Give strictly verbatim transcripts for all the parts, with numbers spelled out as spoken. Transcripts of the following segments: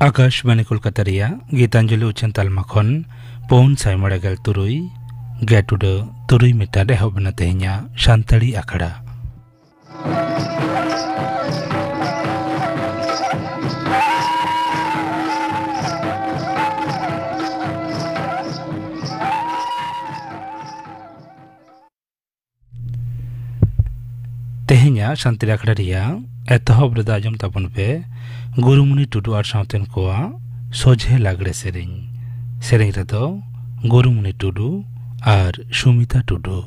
ᱟᱠᱟᱥᱵᱟᱬᱤ ᱠᱳᱞᱠᱟᱛᱟ ᱨᱮᱭᱟᱜ ᱜᱤᱛᱟᱧᱡᱚᱞᱤ ᱩᱪᱷᱟᱹᱱ ᱛᱟᱞᱢᱟ ᱠᱷᱚᱱ ᱯᱩᱱ ᱥᱟᱭ ᱢᱚᱬᱮ ᱜᱮᱞ ᱛᱩᱨᱩᱭ ᱜᱮᱴ ᱩᱰᱟᱹ ᱛᱩᱨᱩᱭ ᱢᱤᱴᱟᱨ ᱮᱦᱚᱵ ᱮᱱᱟ ᱛᱮᱦᱮᱧᱟᱜ ᱥᱟᱱᱛᱟᱲᱤ ᱟᱠᱷᱲᱟ᱾ ᱛᱮᱦᱮᱧᱟᱜ ᱥᱟᱱᱛᱟᱲᱤ ᱟᱠᱷᱲᱟ ᱨᱮᱭᱟᱜ ᱮᱛᱚᱦᱚᱵ ᱨᱮᱫᱚ ᱟᱸᱡᱚᱢ ᱛᱟᱵᱚᱱ ᱯᱮ ᱜᱩᱨᱩᱢᱩᱱᱤ ᱴᱩᱰᱩ ᱟᱨ ᱥᱟᱶᱛᱮᱱ ᱠᱚᱣᱟᱜ ᱥᱚᱡᱷᱮ ᱞᱟᱜᱽᱲᱮ ᱥᱮᱨᱮᱧ᱾ ᱥᱮᱨᱮᱧ ᱨᱮᱫᱚ ᱜᱩᱨᱩᱢᱩᱱᱤ ᱴᱩᱰᱩ ᱟᱨ ᱥᱩᱢᱤᱛᱟ ᱴᱩᱰᱩ᱾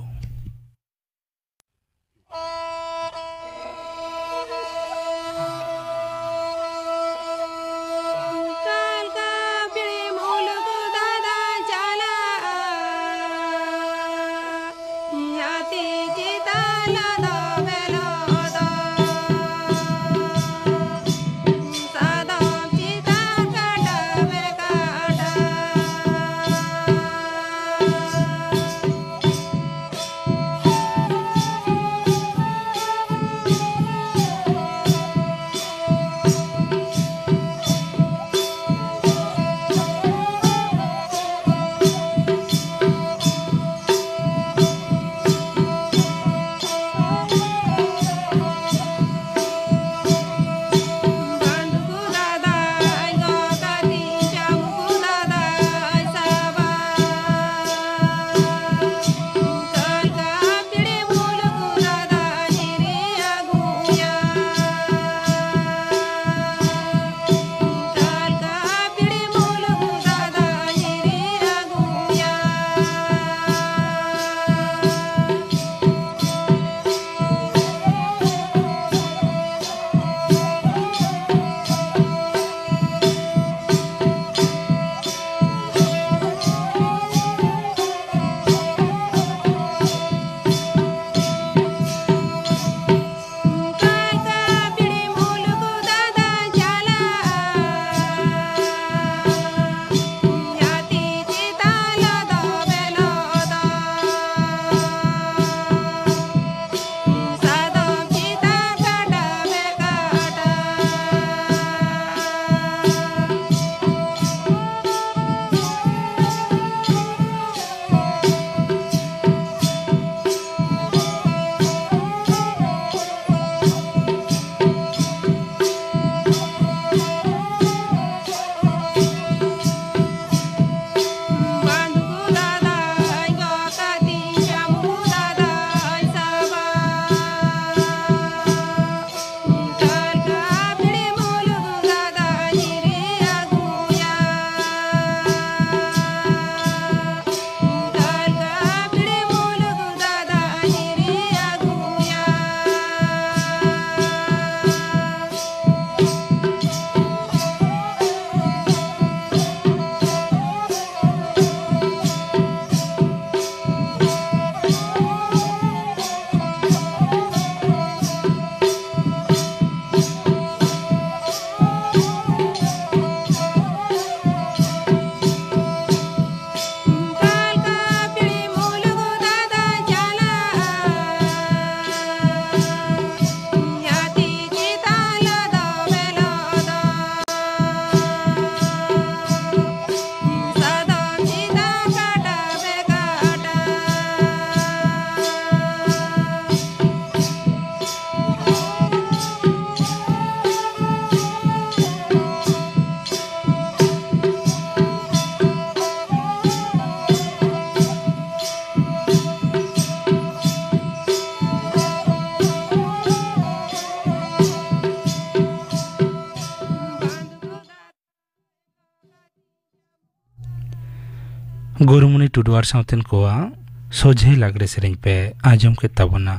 ᱜᱩᱨᱩᱢᱩᱱᱤ ᱴᱩᱰᱩ ᱟᱨ ᱥᱟᱶᱛᱮᱱ ᱠᱚᱣᱟᱜ ᱥᱚᱡᱷᱮ ᱞᱟᱜᱽᱲᱮ ᱥᱮᱨᱮᱧ ᱯᱮ ᱟᱸᱡᱚᱢ ᱠᱮᱫ ᱛᱟᱵᱚᱱᱟ᱾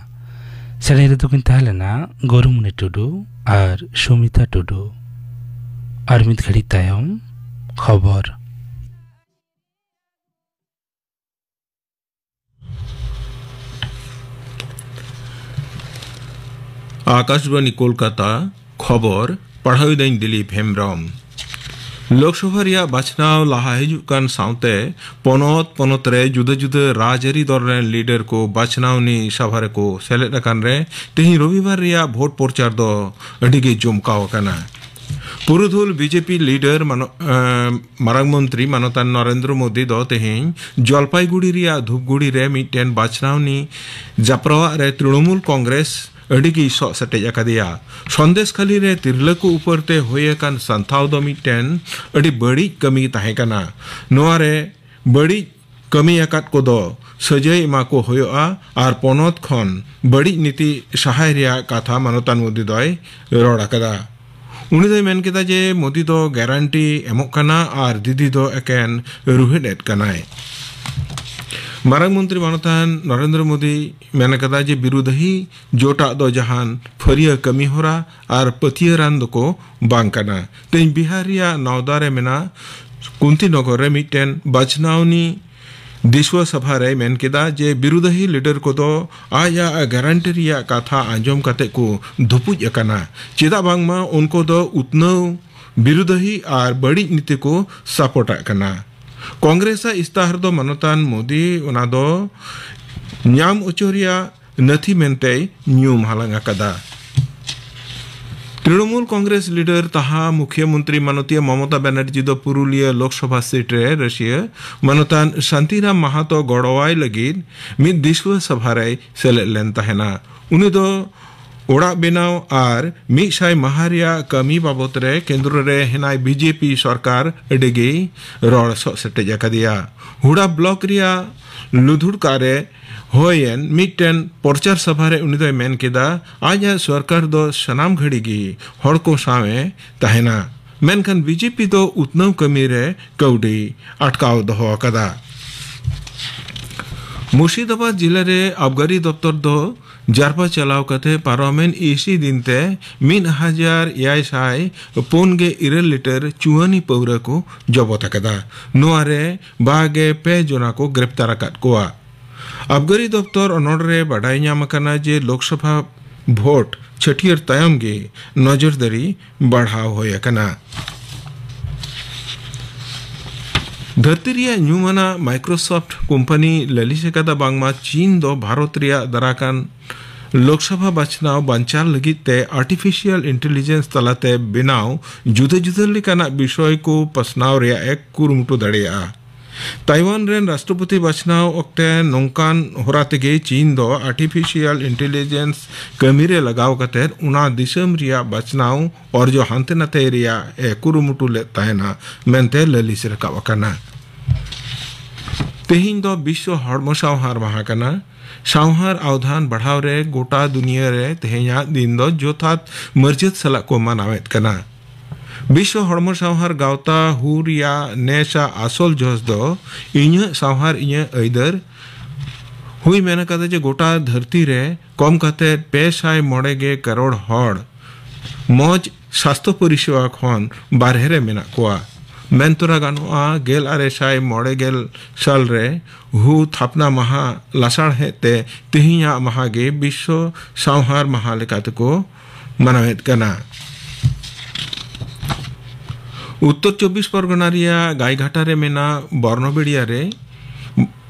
ᱥᱮᱨᱮᱧ ᱨᱮᱫᱚ ᱠᱤᱱ ᱛᱟᱦᱮᱸ ᱞᱮᱱᱟ ᱜᱩᱨᱩᱢᱩᱱᱤ ᱴᱩᱰᱩ ᱟᱨ ᱥᱩᱢᱤᱛᱟ ᱴᱩᱰᱩ᱾ ᱟᱨ ᱢᱤᱫ ᱜᱷᱟᱹᱲᱤᱡ ᱛᱟᱭᱚᱢ ᱠᱷᱚᱵᱚᱨ᱾ ᱟᱠᱟᱥᱵᱟᱱᱤ ᱠᱳᱞᱠᱟᱛᱟ, ᱠᱷᱚᱵᱚᱨ ᱯᱟᱲᱦᱟᱣ ᱮᱫᱟᱹᱧ ᱫᱤᱞᱤᱯ ᱦᱮᱢᱵᱨᱚᱢ᱾ ᱞᱳᱠᱥᱚᱵᱷᱟ ᱨᱮᱭᱟᱜ ᱵᱟᱪᱷᱱᱟᱣ ᱞᱟᱦᱟ ᱦᱤᱡᱩᱜ ᱠᱟᱱ ᱥᱟᱶᱛᱮ ᱯᱚᱱᱚᱛ ᱯᱚᱱᱚᱛ ᱨᱮ ᱡᱩᱫᱟᱹ ᱡᱩᱫᱟᱹ ᱨᱟᱡᱽᱟᱹᱨᱤ ᱫᱚᱞ ᱨᱮᱱ ᱞᱤᱰᱟᱨ ᱠᱚ ᱵᱟᱪᱷᱱᱟᱣᱱᱤ ᱥᱟᱵᱷᱟ ᱨᱮᱠᱚ ᱥᱮᱞᱮᱫ ᱟᱠᱟᱱ ᱨᱮ ᱛᱮᱦᱮᱧ ᱨᱚᱵᱤᱵᱟᱨ ᱨᱮᱭᱟᱜ ᱵᱷᱳᱴ ᱯᱨᱚᱪᱟᱨ ᱫᱚ ᱟᱹᱰᱤ ᱜᱮ ᱡᱚᱢᱠᱟᱣ ᱟᱠᱟᱱᱟ᱾ ᱯᱩᱨᱩᱫᱷᱩᱞ ᱵᱤᱡᱮᱯᱤ ᱞᱤᱰᱟᱨ ᱢᱟᱱᱚ-, ᱮᱸ, ᱢᱟᱨᱟᱝ ᱢᱚᱱᱛᱨᱤ ᱢᱟᱱᱚᱛᱟᱱ ᱱᱚᱨᱮᱱᱫᱨᱚ ᱢᱳᱫᱤ ᱫᱚ ᱛᱮᱦᱮᱧ ᱡᱚᱞᱯᱟᱭᱜᱩᱲᱤ ᱨᱮᱭᱟᱜ ᱫᱷᱩᱯᱜᱩᱲᱤ ᱨᱮ ᱢᱤᱫᱴᱮᱱ ᱵᱟᱪᱷᱱᱟᱣᱱᱤ ᱡᱟᱯᱨᱟᱣᱟᱜ ᱨᱮ ᱛᱨᱤᱱᱚᱢᱩᱞ ᱠᱚᱝᱜᱨᱮᱥ ᱟᱹᱰᱤ ᱜᱮᱭ ᱥᱚᱜ ᱥᱮᱴᱮᱡ ᱟᱠᱟᱫᱮᱭᱟ᱾ ᱥᱚᱱᱫᱮᱥ ᱠᱷᱟᱹᱞᱤ ᱨᱮ ᱛᱤᱨᱞᱟᱹ ᱠᱚ ᱩᱯᱚᱨ ᱛᱮ ᱦᱩᱭ ᱟᱠᱟᱱ ᱥᱟᱱᱛᱷᱟᱣ ᱫᱚ ᱢᱤᱫᱴᱮᱱ ᱟᱹᱰᱤ ᱵᱟᱹᱲᱤᱡ ᱠᱟᱹᱢᱤ ᱛᱟᱦᱮᱸ ᱠᱟᱱᱟ᱾ ᱱᱚᱣᱟ ᱨᱮ ᱵᱟᱹᱲᱤᱡ ᱠᱟᱹᱢᱤ ᱟᱠᱟᱫ ᱠᱚᱫᱚ ᱥᱟᱹᱡᱟᱹᱭ ᱮᱢᱟ ᱠᱚ ᱦᱩᱭᱩᱜᱼᱟ ᱟᱨ ᱯᱚᱱᱚᱛ ᱠᱷᱚᱱ ᱵᱟᱹᱲᱤᱡ ᱱᱤᱛᱤ ᱥᱟᱦᱟᱭ ᱨᱮᱭᱟᱜ ᱠᱟᱛᱷᱟ ᱢᱟᱱᱚᱛᱟᱱ ᱢᱳᱫᱤ ᱫᱚᱭ ᱨᱚᱲ ᱟᱠᱟᱫᱟ᱾ ᱩᱱᱤ ᱫᱚᱭ ᱢᱮᱱ ᱠᱮᱫᱟ ᱡᱮ ᱢᱳᱫᱤ ᱫᱚ ᱜᱟᱨᱟᱱᱴᱤ ᱮᱢᱚᱜ ᱠᱟᱱᱟ ᱟᱨ ᱫᱤᱫᱤ ᱫᱚ ᱮᱠᱮᱱ ᱨᱩᱦᱮᱫ ᱮᱫ ᱠᱟᱱᱟᱭ᱾ ᱢᱟᱨᱟᱝ ᱢᱚᱱᱛᱨᱤ ᱢᱟᱱᱚᱛᱟᱱ ᱱᱚᱨᱮᱱᱫᱨᱚ ᱢᱳᱫᱤ ᱢᱮᱱ ᱟᱠᱟᱫᱟ ᱡᱮ ᱵᱤᱨᱩᱫᱷᱤ ᱡᱳᱴᱟᱜ ᱫᱚ ᱡᱟᱦᱟᱱ ᱯᱷᱟᱹᱨᱤᱭᱟᱹ ᱠᱟᱹᱢᱤᱦᱚᱨᱟ ᱟᱨ ᱯᱟᱹᱛᱭᱟᱹᱨᱟᱱ ᱫᱚᱠᱚ ᱵᱟᱝ ᱠᱟᱱᱟ᱾ ᱛᱮᱦᱮᱧ ᱵᱤᱦᱟᱨ ᱨᱮᱭᱟᱜ ᱱᱟᱣᱫᱟ ᱨᱮ ᱢᱮᱱᱟᱜ ᱠᱩᱱᱛᱤᱱᱚᱜᱚᱨ ᱨᱮ ᱢᱤᱫᱴᱮᱱ ᱵᱟᱪᱷᱱᱟᱣᱱᱤ ᱫᱤᱥᱣᱟᱹ ᱥᱟᱵᱷᱟ ᱨᱮᱭ ᱢᱮᱱ ᱠᱮᱫᱟ ᱡᱮ ᱵᱤᱨᱩᱫᱷᱤ ᱞᱤᱰᱟᱨ ᱠᱚᱫᱚ ᱟᱡ ᱟᱜ ᱜᱟᱨᱟᱱᱴᱤ ᱨᱮᱭᱟᱜ ᱠᱟᱛᱷᱟ ᱟᱸᱡᱚᱢ ᱠᱟᱛᱮ ᱠᱚ ᱫᱷᱩᱯᱩᱡ ᱟᱠᱟᱱᱟ, ᱪᱮᱫᱟᱜ ᱵᱟᱝᱢᱟ ᱩᱱᱠᱩ ᱫᱚ ᱩᱛᱱᱟᱹᱣ ᱵᱤᱨᱩᱫᱷᱤ ᱟᱨ ᱵᱟᱹᱲᱤᱡ ᱱᱤᱛᱤ ᱠᱚ ᱥᱟᱯᱳᱨᱴᱟᱜ ᱠᱟᱱᱟ᱾ ᱠᱚᱝᱜᱨᱮᱥ ᱟᱜ ᱤᱥᱛᱟᱦᱟᱨ ᱫᱚ ᱢᱟᱱᱚᱛᱟᱱ ᱢᱳᱫᱤ ᱚᱱᱟ ᱫᱚ ᱧᱟᱢ ᱚᱪᱚ ᱨᱮᱭᱟᱜ ᱱᱟᱹᱛᱷᱤ ᱢᱮᱱᱛᱮᱭ ᱧᱩᱢ ᱦᱟᱞᱟᱝ ᱟᱠᱟᱫᱟ᱾ ᱛᱨᱤᱱᱚᱢᱩᱞ ᱠᱚᱝᱜᱨᱮᱥ ᱞᱤᱰᱟᱨ ᱛᱟᱦᱟ ᱢᱩᱠᱷᱭᱟᱹ ᱢᱚᱱᱛᱨᱤ ᱢᱟᱱᱚᱛᱤᱭᱟᱹ ᱢᱚᱢᱚᱛᱟ ᱵᱟᱱᱟᱨᱡᱤ ᱫᱚ ᱯᱩᱨᱩᱞᱤᱭᱟᱹ ᱞᱳᱠᱥᱚᱵᱷᱟ ᱥᱤᱴ ᱨᱮ ᱨᱟᱹᱥᱤᱭᱟᱹ ᱢᱟᱱᱚᱛᱟᱱ ᱥᱟᱱᱛᱤᱨᱟᱢ ᱢᱟᱦᱟᱛᱚ ᱜᱚᱲᱚᱣᱟᱭ ᱞᱟᱹᱜᱤᱫ ᱢᱤᱫ ᱫᱤᱥᱣᱟᱹ ᱥᱟᱵᱷᱟ ᱨᱮᱭ ᱥᱮᱞᱮᱫ ᱞᱮᱱ ᱛᱟᱦᱮᱱᱟ᱾ ᱩᱱᱤ ᱫᱚ ᱚᱲᱟᱜ ᱵᱮᱱᱟᱣ ᱟᱨ ᱢᱤᱫ ᱥᱟᱭ ᱢᱟᱦᱟ ᱨᱮᱭᱟᱜ ᱠᱟᱹᱢᱤ ᱵᱟᱵᱚᱛ ᱨᱮ ᱠᱮᱱᱫᱨᱚ ᱨᱮ ᱦᱮᱱᱟᱭ ᱵᱤᱡᱮᱯᱤ ᱥᱚᱨᱠᱟᱨ ᱟᱹᱰᱤ ᱜᱮᱭ ᱨᱚᱲ ᱥᱚᱜ ᱥᱮᱴᱮᱡ ᱟᱠᱟᱫᱮᱭᱟ᱾ ᱦᱩᱲᱟ ᱵᱞᱚᱠ ᱨᱮᱭᱟᱜ ᱞᱩᱫᱷᱩᱲᱠᱟ ᱨᱮ ᱦᱩᱭᱮᱱ ᱢᱤᱫᱴᱮᱱ ᱯᱨᱚᱪᱟᱨ ᱥᱟᱵᱷᱟ ᱨᱮ ᱩᱱᱤ ᱫᱚᱭ ᱢᱮᱱ ᱠᱮᱫᱟ, ᱟᱡᱟᱜ ᱥᱚᱨᱠᱟᱨ ᱫᱚ ᱥᱟᱱᱟᱢ ᱜᱷᱟᱹᱲᱤ ᱜᱮ ᱦᱚᱲ ᱠᱚ ᱥᱟᱶ ᱮ ᱛᱟᱦᱮᱱᱟ, ᱢᱮᱱᱠᱷᱟᱱ ᱵᱤᱡᱮᱯᱤ ᱫᱚ ᱩᱛᱱᱟᱹᱣ ᱠᱟᱹᱢᱤ ᱨᱮ ᱠᱟᱹᱣᱰᱤ ᱟᱴᱠᱟᱣ ᱫᱚᱦᱚ ᱟᱠᱟᱫᱟ᱾ ᱢᱩᱨᱥᱤᱫᱟᱵᱟᱫᱽ ᱡᱤᱞᱟᱹ ᱨᱮ ᱟᱵᱜᱟᱨᱤ ᱫᱚᱯᱛᱚᱨ ᱫᱚ ᱡᱟᱨᱯᱟ ᱪᱟᱞᱟᱣ ᱠᱟᱛᱮ ᱯᱟᱨᱚᱢᱮᱱ ᱤᱥᱤ ᱫᱤᱱ ᱛᱮ ᱢᱤᱫ ᱦᱟᱡᱟᱨ ᱮᱭᱟᱭ ᱥᱟᱭ ᱯᱩᱱ ᱜᱮᱞ ᱤᱨᱟᱹᱞ ᱞᱤᱴᱟᱨ ᱪᱩᱣᱟᱹᱱᱤ ᱯᱟᱹᱣᱨᱟᱹ ᱠᱚ ᱡᱚᱵᱚᱛ ᱟᱠᱟᱫᱟ᱾ ᱱᱚᱣᱟ ᱨᱮ ᱵᱟᱜᱮ ᱯᱮ ᱡᱚᱱᱟ ᱠᱚ ᱜᱨᱮᱯᱛᱟᱨ ᱟᱠᱟᱫ ᱠᱚᱣᱟ᱾ ᱟᱵᱜᱟᱨᱤ ᱫᱚᱯᱛᱚᱨ ᱚᱱᱚᱲ ᱨᱮ ᱵᱟᱰᱟᱭ ᱧᱟᱢ ᱟᱠᱟᱱᱟ ᱡᱮ ᱞᱳᱠᱥᱚᱵᱷᱟ ᱵᱷᱳᱴ ᱪᱷᱟᱹᱴᱭᱟᱹᱨ ᱛᱟᱭᱚᱢ ᱜᱮ ᱱᱚᱡᱚᱨᱫᱟᱨᱤ ᱵᱟᱲᱦᱟᱣ ᱦᱩᱭ ᱟᱠᱟᱱᱟ᱾ ᱫᱷᱟᱹᱨᱛᱤ ᱨᱮᱭᱟᱜ ᱧᱩᱢᱟᱱᱟᱜ Microsoft ᱠᱳᱢᱯᱟᱱᱤ ᱞᱟᱹᱞᱤᱥ ᱟᱠᱟᱫᱟ ᱵᱟᱝᱢᱟ ᱪᱤᱱ ᱫᱚ ᱵᱷᱟᱨᱚᱛ ᱨᱮᱭᱟᱜ ᱫᱟᱨᱟᱠᱟᱱ ᱞᱳᱠᱥᱚᱵᱷᱟ ᱵᱟᱪᱷᱱᱟᱣ ᱵᱟᱧᱪᱟᱣ ᱞᱟᱹᱜᱤᱫ ᱛᱮ ᱟᱨᱴᱤᱯᱷᱤᱥᱤᱭᱟᱞ ᱤᱱᱴᱮᱞᱤᱡᱮᱱᱥ ᱛᱟᱞᱟᱛᱮ ᱵᱮᱱᱟᱣ ᱡᱩᱫᱟᱹ ᱡᱩᱫᱟᱹ ᱞᱮᱠᱟᱱᱟᱜ ᱵᱤᱥᱚᱭ ᱠᱚ ᱯᱟᱥᱱᱟᱣ ᱨᱮᱭᱟᱜ ᱮ ᱠᱩᱨᱩᱢᱩᱴᱩ ᱫᱟᱲᱮᱭᱟᱜᱼᱟ᱾ ᱛᱟᱭᱣᱟᱱ ᱨᱮᱱ ᱨᱟᱥᱴᱨᱚᱯᱚᱛᱤ ᱵᱟᱪᱷᱱᱟᱣ ᱚᱠᱛᱮ ᱱᱚᱝᱠᱟᱱ ᱦᱚᱨᱟ ᱛᱮᱜᱮ ᱪᱤᱱ ᱫᱚ ᱟᱨᱴᱤᱯᱷᱤᱥᱤᱭᱟᱞ ᱤᱱᱴᱮᱞᱤᱡᱮᱱᱥ ᱠᱟᱹᱢᱤ ᱨᱮ ᱞᱟᱜᱟᱣ ᱠᱟᱛᱮ ᱚᱱᱟ ᱫᱤᱥᱚᱢ ᱨᱮᱭᱟᱜ ᱵᱟᱪᱷᱱᱟᱣ ᱚᱨᱡᱚ ᱦᱟᱱᱛᱮ ᱱᱟᱛᱮ ᱨᱮᱭᱟᱜ ᱮ ᱠᱩᱨᱩᱢᱩᱴᱩ ᱞᱮᱫ ᱛᱟᱦᱮᱱᱟ ᱢᱮᱱᱛᱮ ᱞᱟᱹᱞᱤᱥ ᱨᱟᱠᱟᱵ ᱟᱠᱟᱱᱟ᱾ ᱛᱮᱦᱮᱧ ᱫᱚ ᱵᱤᱥᱥᱚ ᱦᱚᱲᱢᱚ ᱥᱟᱶᱦᱟᱨ ᱢᱟᱦᱟ ᱠᱟᱱᱟ᱾ ᱥᱟᱶᱦᱟᱨ ᱟᱣᱫᱷᱟᱱ ᱵᱟᱲᱦᱟᱣ ᱨᱮ ᱜᱚᱴᱟ ᱫᱩᱱᱤᱭᱟᱹ ᱨᱮ ᱛᱮᱦᱮᱧᱟᱜ ᱫᱤᱱ ᱫᱚ ᱡᱚᱛᱷᱟᱛ ᱢᱟᱹᱨᱡᱟᱹᱛ ᱥᱟᱞᱟᱜ ᱠᱚ ᱢᱟᱱᱟᱣᱮᱫ ᱠᱟᱱᱟ᱾ ᱵᱤᱥᱥᱚ ᱦᱚᱲᱢᱚ ᱥᱟᱶᱦᱟᱨ ᱜᱟᱶᱛᱟ ᱦᱩ ᱨᱮᱭᱟᱜ ᱱᱮᱥᱟᱜ ᱟᱥᱚᱞ ᱡᱚᱥ ᱫᱚ ᱤᱧᱟᱹᱜ ᱥᱟᱶᱦᱟᱨ ᱤᱧᱟᱹᱜ ᱟᱹᱭᱫᱟᱹᱨ ᱦᱩᱭ ᱢᱮᱱ ᱟᱠᱟᱫᱟ ᱡᱮ ᱜᱚᱴᱟ ᱫᱷᱟᱹᱨᱛᱤ ᱨᱮ ᱠᱚᱢ ᱠᱟᱛᱮ ᱯᱮ ᱥᱟᱭ ᱢᱚᱬᱮ ᱜᱮ ᱠᱟᱨᱚᱲ ᱦᱚᱲ ᱢᱚᱡᱽ ᱥᱟᱥᱛᱷᱚ ᱯᱚᱨᱤᱥᱮᱵᱟ ᱠᱷᱚᱱ ᱵᱟᱨᱦᱮ ᱨᱮ ᱢᱮᱱᱟᱜ ᱠᱚᱣᱟ᱾ ᱢᱮᱱ ᱛᱚᱨᱟ ᱜᱟᱱᱚᱜᱼᱟ, ᱜᱮᱞ ᱟᱨᱮ ᱥᱟᱭ ᱢᱚᱬᱮ ᱜᱮᱞ ᱥᱟᱞ ᱨᱮ ᱦᱩ ᱛᱷᱟᱯᱱᱟ ᱢᱟᱦᱟ ᱞᱟᱥᱟᱲᱦᱮᱫ ᱛᱮ ᱛᱮᱦᱮᱧᱟᱜ ᱢᱟᱦᱟ ᱜᱮ ᱵᱤᱥᱥᱚ ᱥᱟᱶᱦᱟᱨ ᱢᱟᱦᱟ ᱞᱮᱠᱟ ᱛᱮᱠᱚ ᱢᱟᱱᱟᱣᱮᱫ ᱠᱟᱱᱟ᱾ ᱩᱛᱛᱚᱨ ᱪᱚᱵᱵᱤᱥ ᱯᱚᱨᱜᱚᱱᱟ ᱨᱮᱭᱟᱜ ᱜᱟᱭᱜᱷᱟᱴᱟ ᱨᱮ ᱢᱮᱱᱟᱜ ᱵᱚᱨᱱᱚᱵᱮᱲᱤᱭᱟ ᱨᱮ,